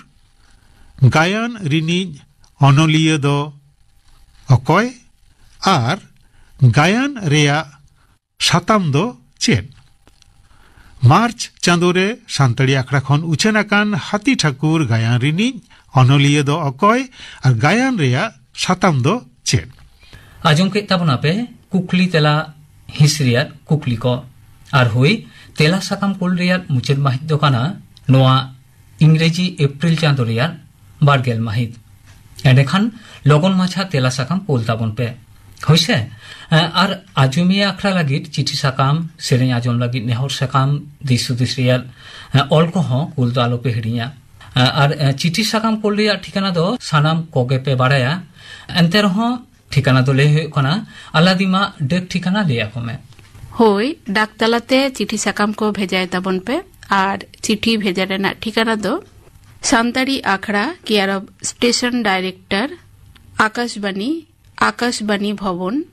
ᱜᱟᱭᱟᱱ ᱨᱤᱱᱤᱡ ᱚᱱᱚᱞᱤᱭᱟᱹ ᱫᱚ ᱚᱠᱚᱭ ᱟᱨ ᱜᱟᱭᱟᱱ ᱨᱮᱭᱟᱜ ᱥᱟᱛᱟᱢ ᱫᱚ ᱪᱮᱫ? ᱢᱟᱨᱪ ᱪᱟᱸᱫᱳ ᱨᱮ ᱥᱟᱱᱛᱟᱲᱤ ᱟᱠᱷᱲᱟ ᱠᱷᱚᱱ ᱩᱪᱷᱟᱹᱱ ᱟᱠᱟᱱ ᱦᱟᱹᱛᱤ ᱴᱷᱟᱹᱠᱩᱨ ᱜᱟᱭᱟᱱ ᱨᱤᱱᱤᱡ ᱚᱱᱚᱞᱤᱭᱟᱹ ᱫᱚ ᱚᱠᱚᱭ ᱟᱨ ᱜᱟᱭᱟᱱ ᱨᱮᱭᱟᱜ ᱥᱟᱛᱟᱢ ᱫᱚ ᱪᱮᱫ? ᱟᱸᱡᱚᱢ ᱠᱮᱫ ᱛᱟᱵᱚᱱᱟᱯᱮ ᱠᱩᱠᱞᱤ ᱛᱮᱞᱟ ᱦᱤᱸᱥ ᱨᱮᱭᱟᱜ ᱠᱩᱠᱞᱤ ᱠᱚ᱾ ᱟᱨ ᱦᱳᱭ, ᱛᱮᱞᱟ ᱥᱟᱠᱟᱢ ᱠᱩᱞ ᱨᱮᱭᱟᱜ ᱢᱩᱪᱟᱹᱫ ᱢᱟᱹᱦᱤᱛ ᱫᱚ ᱠᱟᱱᱟ ᱱᱚᱣᱟ ᱤᱝᱨᱮᱡᱤ ᱮᱯᱨᱤᱞ ᱪᱟᱸᱫᱳ ᱨᱮᱭᱟᱜ ᱵᱟᱨ ᱜᱮᱞ ᱢᱟᱹᱦᱤᱛ᱾ ᱮᱸᱰᱮᱠᱷᱟᱱ ᱞᱚᱜᱚᱱ ᱢᱟᱪᱷᱟ ᱛᱮᱞᱟ ᱥᱟᱠᱟᱢ ᱠᱩᱞ ᱛᱟᱵᱚᱱ ᱯᱮ᱾ ᱦᱳᱭᱥᱮ? ᱮᱸ, ᱟᱨ ᱟᱸᱡᱚᱢᱤᱭᱟᱹ ᱟᱠᱷᱲᱟ ᱞᱟᱹᱜᱤᱫ ᱪᱤᱴᱷᱤ ᱥᱟᱠᱟᱢ, ᱥᱮᱨᱮᱧ ᱟᱸᱡᱚᱢ ᱞᱟᱹᱜᱤᱫ ᱱᱮᱦᱚᱨ ᱥᱟᱠᱟᱢ, ᱫᱤᱥ ᱦᱩᱫᱤᱥ ᱨᱮᱭᱟᱜ, ᱮᱸ, ᱚᱞ ᱠᱚᱦᱚᱸ ᱠᱩᱞ ᱫᱚ ᱟᱞᱚᱯᱮ ᱦᱤᱲᱤᱧᱟ᱾ ᱮᱸ, ᱟᱨ, ᱮᱸ, ᱪᱤᱴᱷᱤ ᱥᱟᱠᱟᱢ ᱠᱩᱞ ᱨᱮᱭᱟᱜ ᱴᱷᱤᱠᱟᱹᱱᱟ ᱫᱚ ᱥᱟᱱᱟᱢ ᱠᱚᱜᱮ ᱯᱮ ᱵᱟᱲᱟᱭᱟ᱾ ᱮᱱᱛᱮ ᱨᱮᱦᱚᱸ ᱴᱷᱤᱠᱟᱹᱱᱟ ᱫᱚ ᱞᱟᱹᱭ ᱦᱩᱭᱩᱜ ᱠᱟᱱᱟ, ᱟᱞᱟᱫᱤᱢᱟ ᱰᱟᱠ ᱴᱷᱤᱠᱟᱹᱱᱟ ᱞᱟᱹᱭ ᱟᱠᱚ ᱢᱮ᱾ ᱦᱳᱭ, ᱰᱟᱠ ᱛᱟᱞᱟᱛᱮ ᱪᱤᱴᱷᱤ ᱥᱟᱠᱟᱢ ᱠᱚ ᱵᱷᱮᱡᱟᱭ ᱛᱟᱵᱚᱱ ᱯᱮ᱾ ᱟᱨ ᱪᱤᱴᱷᱤ ᱵᱷᱮᱡᱟ ᱨᱮᱱᱟᱜ ᱴᱷᱤᱠᱟᱹᱱᱟ ᱫᱚ ᱥᱟᱱᱛᱟᱲᱤ ᱟᱠᱷᱲᱟ, care of station director, Akashvani, Akashvani Bhavan,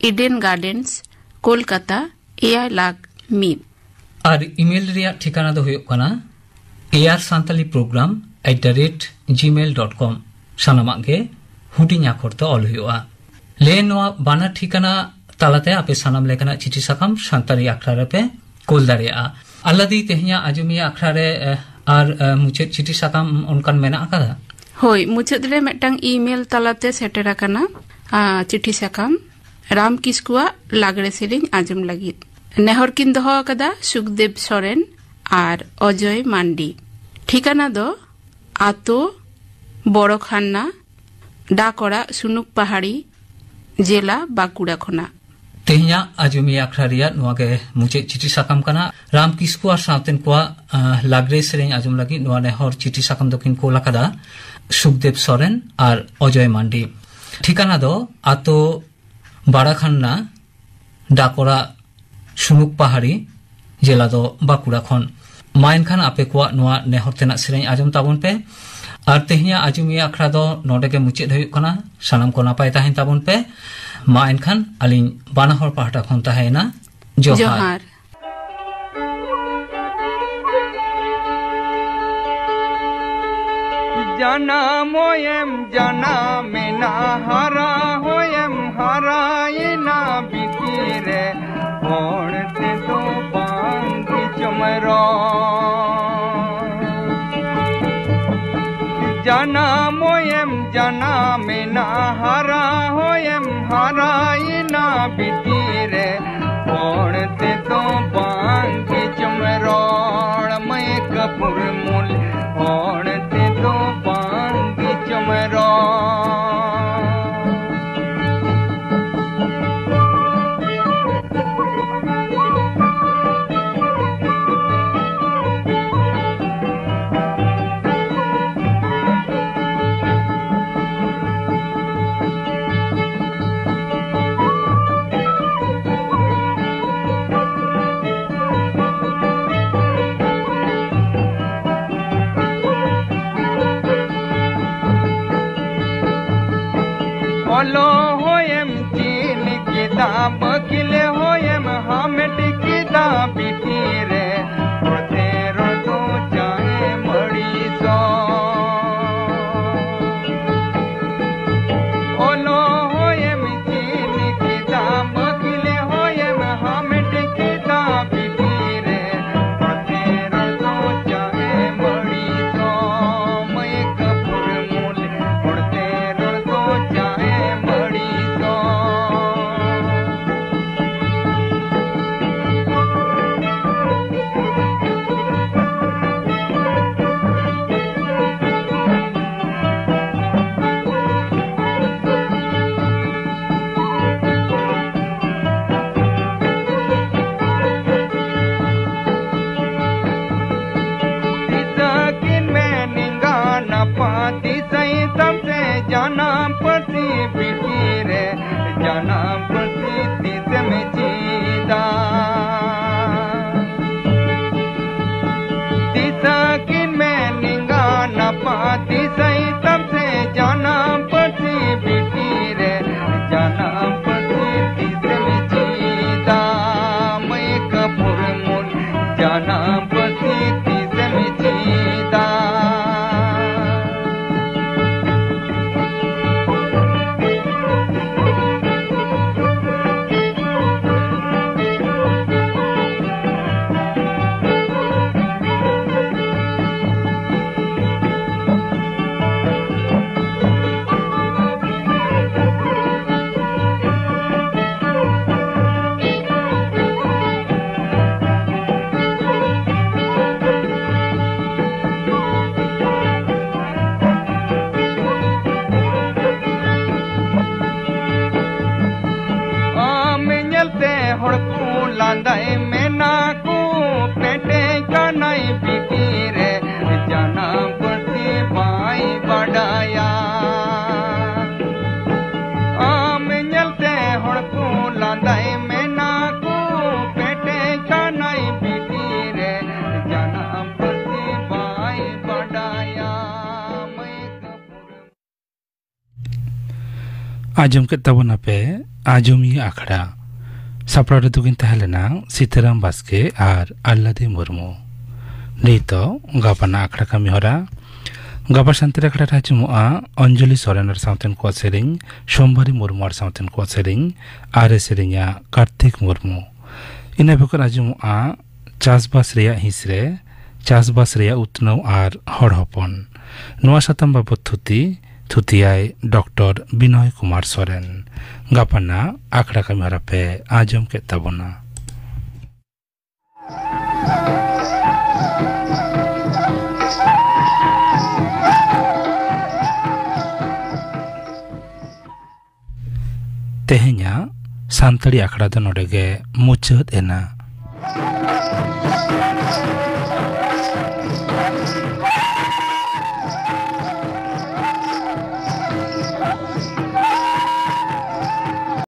Eden gardens, Kolkata, ᱮᱭᱟᱭ ᱞᱟᱠᱷ ᱢᱤᱫ᱾ ᱟᱨ ᱤᱢᱮᱞ ᱨᱮᱭᱟᱜ ᱴᱷᱤᱠᱟᱹᱱᱟ ᱫᱚ ᱦᱩᱭᱩᱜ ᱠᱟᱱᱟ air santali program at the rate gmail dot com᱾ ᱥᱟᱱᱟᱢᱟᱜ ᱜᱮ ᱦᱩᱰᱤᱧ ᱟᱠᱷᱚᱨ ᱛᱮ ᱚᱞ ᱦᱩᱭᱩᱜᱼᱟ᱾ ᱞᱮ ᱱᱚᱣᱟ ᱵᱟᱱᱟᱨ ᱴᱷᱤᱠᱟᱹᱱᱟ ᱛᱟᱞᱟᱛᱮ ᱟᱯᱮ ᱥᱟᱱᱟᱢ ᱞᱮᱠᱟᱱᱟᱜ ᱪᱤᱴᱷᱤ ᱥᱟᱠᱟᱢ ᱥᱟᱱᱛᱟᱲᱤ ᱟᱠᱷᱲᱟ ᱨᱮᱯᱮ ᱠᱳᱞ ᱫᱟᱲᱮᱭᱟᱜᱼᱟ᱾ ᱟᱞᱞᱟᱫᱤ, ᱛᱮᱦᱮᱧᱟᱜ ᱟᱸᱡᱚᱢᱤᱭᱟᱹ ᱟᱠᱷᱲᱟ ᱨᱮ, ᱮ, ᱟᱨ, ᱮ, ᱢᱩᱪᱟᱹᱫ ᱪᱤᱴᱷᱤ ᱥᱟᱠᱟᱢ ᱚᱱᱠᱟᱱ ᱢᱮᱱᱟᱜ ᱟᱠᱟᱫᱟ? ᱦᱳᱭ, ᱢᱩᱪᱟᱹᱫ ᱨᱮ ᱢᱤᱫᱴᱟᱝ ᱤᱢᱮᱞ ᱛᱟᱞᱟᱛᱮ ᱥᱮᱴᱮᱨ ᱟᱠᱟᱱᱟ, ᱟ, ᱪᱤᱴᱷᱤ ᱥᱟᱠᱟᱢ, ᱨᱟᱢ ᱠᱤᱥᱠᱩᱣᱟᱜ ᱞᱟᱜᱽᱲᱮ ᱥᱮᱨᱮᱧ ᱟᱸᱡᱚᱢ ᱞᱟᱹᱜᱤᱫ᱾ ᱱᱮᱦᱚᱨ ᱠᱤᱱ ᱫᱚᱦᱚ ᱟᱠᱟᱫᱟ ᱥᱩᱠᱫᱮᱵ ᱥᱚᱨᱮᱱ ᱟᱨ ᱚᱡᱚᱭ ᱢᱟᱱᱰᱤ᱾ ᱴᱷᱤᱠᱟᱹᱱᱟ ᱫᱚ ᱟᱛᱳ ᱵᱚᱲᱚ ᱠᱷᱟᱱᱱᱟ, ᱰᱟᱠ ᱚᱲᱟᱜ, ᱥᱩᱱᱩᱠ ᱯᱟᱦᱟᱲᱤ, ᱡᱮᱞᱟ ᱵᱟᱸᱠᱩᱲᱟ ᱠᱷᱚᱱᱟᱜ᱾ ᱛᱮᱦᱮᱧᱟᱜ ᱟᱸᱡᱚᱢᱤᱭᱟᱹ ᱟᱠᱷᱲᱟ ᱨᱮᱭᱟᱜ ᱱᱚᱣᱟ ᱜᱮ ᱢᱩᱪᱟᱹᱫ ᱪᱤᱴᱷᱤ ᱥᱟᱠᱟᱢ ᱠᱟᱱᱟ᱾ ᱨᱟᱢ ᱠᱤᱥᱠᱩ ᱟᱨ ᱥᱟᱶᱛᱮᱱ ᱠᱚᱣᱟᱜ, ᱟᱸ, ᱞᱟᱜᱽᱲᱮ ᱥᱮᱨᱮᱧ ᱟᱸᱡᱚᱢ ᱞᱟᱹᱜᱤᱫ ᱱᱚᱣᱟ ᱱᱮᱦᱚᱨ ᱪᱤᱴᱷᱤ ᱥᱟᱠᱟᱢ ᱫᱚᱠᱤᱱ ᱠᱳᱞ ᱟᱠᱟᱫᱟ ᱥᱩᱠᱫᱮᱵ ᱥᱚᱨᱮᱱ ᱟᱨ ᱚᱡᱚᱭ ᱢᱟᱱᱰᱤ᱾ ᱴᱷᱤᱠᱟᱱᱟ ᱫᱚ ᱟᱛᱳ ᱵᱟᱲᱟᱠᱷᱟᱱᱱᱟ, ᱰᱟᱠ ᱚᱲᱟᱜ, ᱥᱩᱱᱩᱠ ᱯᱟᱦᱟᱲᱤ, ᱡᱮᱞᱟ ᱫᱚ ᱵᱟᱸᱠᱩᱲᱟ ᱠᱷᱚᱱ᱾ ᱢᱟ ᱮᱱᱠᱷᱟᱱ ᱟᱯᱮ ᱠᱚᱣᱟᱜ ᱱᱚᱣᱟ ᱱᱮᱦᱚᱨ ᱛᱮᱱᱟᱜ ᱥᱮᱨᱮᱧ ᱟᱸᱡᱚᱢ ᱛᱟᱵᱚᱱ ᱯᱮ᱾ ᱟᱨ ᱛᱮᱦᱮᱧᱟᱜ ᱟᱸᱡᱚᱢᱤᱭᱟᱹ ᱟᱠᱷᱲᱟ ᱫᱚ ᱱᱚᱰᱮ ᱜᱮ ᱢᱩᱪᱟᱹᱫ ᱦᱩᱭᱩᱜ ᱠᱟᱱᱟ᱾ ᱥᱟᱱᱟᱢ ᱠᱚ ᱱᱟᱯᱟᱭ ᱛᱟᱦᱮᱱ ᱛᱟᱵᱚᱱ ᱯᱮ᱾ ᱢᱟ ᱮᱱᱠᱷᱟᱱ ᱟᱹᱞᱤᱧ ᱵᱟᱱᱟ ᱦᱚᱲ ᱯᱟᱦᱴᱟ ᱠᱷᱚᱱ ᱛᱟᱦᱮᱸᱭᱮᱱᱟ ᱡᱚᱦᱟᱨ᱾ ᱡᱚᱦᱟᱨ᱾ ᱡᱟᱱᱟᱢ ᱦᱚᱭᱮᱢ ᱡᱟᱱᱟᱢᱮᱱᱟ, ᱦᱟᱨᱟ ᱦᱚᱭᱮᱢ ᱦᱟᱨᱟᱭᱮᱱᱟ, ᱵᱤᱴᱤ ᱨᱮ ᱦᱚᱲ ᱛᱮᱫᱚ ᱵᱟᱝ ᱜᱮᱪᱚᱢ ᱨᱚᱲ᱾ ᱡᱟᱱᱟᱢ ᱦᱚᱭᱮᱢ ᱡᱟᱱᱟᱢᱮᱱᱟ, ᱦᱟᱨᱟ ᱦᱚᱭᱮᱢ ᱦᱟᱨᱟᱭᱮᱱᱟ, ᱵᱤᱴᱤ ᱨᱮ ᱦᱚᱲ ᱛᱮᱫᱚ ᱵᱟᱝ ᱜᱮᱪᱚᱢ ᱨᱚᱲ᱾ ᱢᱟᱹᱭ ᱠᱟᱹᱯᱩᱨ ᱢᱩᱞ ᱦᱚᱲ ᱛᱮᱫᱚ ᱵᱟᱝ ᱜᱮᱪᱚᱢ ᱨᱚᱲ᱾ ᱚᱞᱚᱜ ᱦᱚᱭᱮᱢ ᱪᱮᱫ ᱠᱮᱫᱟ, ᱵᱟᱹᱠᱤᱞ ᱦᱚᱭᱮᱢ ᱦᱟᱢᱮᱴ ᱠᱮᱫᱟ, ᱵᱤᱴᱤ ᱨᱮ ᱦᱚᱲᱛᱮ ᱨᱚᱲ ᱫᱚ ᱪᱟᱭ ᱢᱟᱹᱲᱤ ᱥᱚ᱾ ᱚᱞᱚᱜ ᱦᱚᱭᱮᱢ ᱪᱮᱫ ᱠᱮᱫᱟ, ᱵᱟᱹᱠᱤᱞ ᱦᱚᱭᱮᱢ ᱦᱟᱢᱮᱴ ᱠᱮᱫᱟ, ᱵᱤᱴᱤ ᱨᱮ ᱦᱚᱲᱛᱮ ᱨᱚᱲ ᱫᱚ ᱪᱟᱭ ᱢᱟᱹᱲᱤ ᱥᱚ᱾ ᱢᱟᱹᱭ ᱠᱟᱹᱯᱩᱨ ᱢᱩᱞ ᱦᱚᱲᱛᱮ ᱨᱚᱲ ᱫᱚ ᱪᱟᱭ ᱢᱟᱹᱲᱤ ᱥᱚ᱾ ᱫᱤᱥᱟᱹ ᱠᱤᱱ ᱢᱮ ᱱᱮᱸᱜᱟ ᱱᱟᱯᱟ, ᱫᱤᱥᱟᱹᱭ ᱛᱟᱢ ᱥᱮ ᱡᱟᱱᱟᱢ ᱯᱟᱹᱨᱥᱤ, ᱵᱤᱴᱤ ᱨᱮ ᱡᱟᱱᱟᱢ ᱯᱟᱹᱨᱥᱤ ᱛᱤᱥᱮᱢ ᱪᱮᱫᱟ? ᱫᱟᱭ ᱢᱮᱱᱟ ᱠᱚ ᱯᱮᱴᱮᱡ ᱠᱟᱱᱟᱭ ᱵᱤᱴᱤ ᱨᱮ, ᱡᱟᱱᱟᱢ ᱯᱟᱹᱨᱥᱤ ᱵᱟᱭ ᱵᱟᱰᱟᱭᱟ᱾ ᱟᱢ ᱧᱮᱞᱛᱮ ᱦᱚᱲ ᱠᱚ ᱞᱟᱸᱫᱟᱭ ᱢᱮᱱᱟ ᱠᱚ ᱯᱮᱴᱮᱡ ᱠᱟᱱᱟᱭ ᱵᱤᱴᱤ ᱨᱮ, ᱡᱟᱱᱟᱢ ᱯᱟᱹᱨᱥᱤ ᱵᱟᱭ ᱵᱟᱰᱟᱭᱟ᱾ ᱢᱟᱹᱭ ᱠᱟᱹᱯᱩᱨ ᱟᱸᱡᱚᱢ ᱠᱮᱫ ᱛᱟᱵᱚᱱᱟᱯᱮ ᱟᱸᱡᱚᱢᱤᱭᱟᱹ ᱟᱠᱷᱲᱟ᱾ ᱥᱟᱯᱲᱟᱣ ᱨᱮᱫᱚ ᱠᱤᱱ ᱛᱟᱦᱮᱸ ᱞᱮᱱᱟ ᱥᱤᱛᱟᱨᱟᱢ ᱵᱟᱥᱠᱮ ᱟᱨ ᱟᱞᱞᱟᱫᱤ ᱢᱩᱨᱢᱩ᱾ ᱱᱤᱛᱚᱜ ᱜᱟᱯᱟᱱᱟᱜ ᱟᱠᱷᱲᱟ ᱠᱟᱹᱢᱤ ᱦᱚᱨᱟ᱾ ᱜᱟᱯᱟ ᱥᱟᱱᱛᱟᱲᱤ ᱟᱠᱷᱲᱟ ᱨᱮ ᱟᱸᱡᱚᱢᱚᱜᱼᱟ ᱚᱧᱡᱚᱞᱤ ᱥᱚᱨᱮᱱ ᱟᱨ ᱥᱟᱶᱛᱮᱱ ᱠᱚᱣᱟᱜ ᱥᱮᱨᱮᱧ, ᱥᱳᱢᱵᱟᱨᱤ ᱢᱩᱨᱢᱩ ᱟᱨ ᱥᱟᱶᱛᱮᱱ ᱠᱚᱣᱟᱜ ᱥᱮᱨᱮᱧ, ᱟᱨᱮ ᱥᱮᱨᱮᱧᱟ ᱠᱟᱨᱛᱤᱠ ᱢᱩᱨᱢᱩ᱾ ᱤᱱᱟᱹ ᱵᱮᱜᱚᱨ ᱟᱸᱡᱚᱢᱚᱜᱼᱟ ᱪᱟᱥᱵᱟᱥ ᱨᱮᱭᱟᱜ ᱦᱤᱸᱥ ᱨᱮ ᱪᱟᱥᱵᱟᱥ ᱨᱮᱭᱟᱜ ᱩᱛᱱᱟᱹᱣ ᱟᱨ ᱦᱚᱲ ᱦᱚᱯᱚᱱ᱾ ᱱᱚᱣᱟ ᱥᱟᱛᱟᱢ ᱵᱟᱵᱚᱛ ᱛᱷᱩᱛᱤ, ᱛᱷᱩᱛᱤᱭᱟᱭ ᱰᱚᱠᱴᱚᱨ ᱵᱤᱱᱚᱭ ᱠᱩᱢᱟᱨ ᱥᱚᱨᱮᱱ᱾ ᱜᱟᱯᱟᱱᱟᱜ ᱟᱠᱷᱲᱟ ᱠᱟᱹᱢᱤ ᱦᱚᱨᱟ ᱯᱮ ᱟᱸᱡᱚᱢ ᱠᱮᱫ ᱛᱟᱵᱚᱱᱟ᱾ ᱛᱮᱦᱮᱧᱟᱜ ᱥᱟᱱᱛᱟᱲᱤ ᱟᱠᱷᱲᱟ ᱫᱚ ᱱᱚᱰᱮ ᱜᱮ ᱢᱩᱪᱟᱹᱫ ᱮᱱᱟ᱾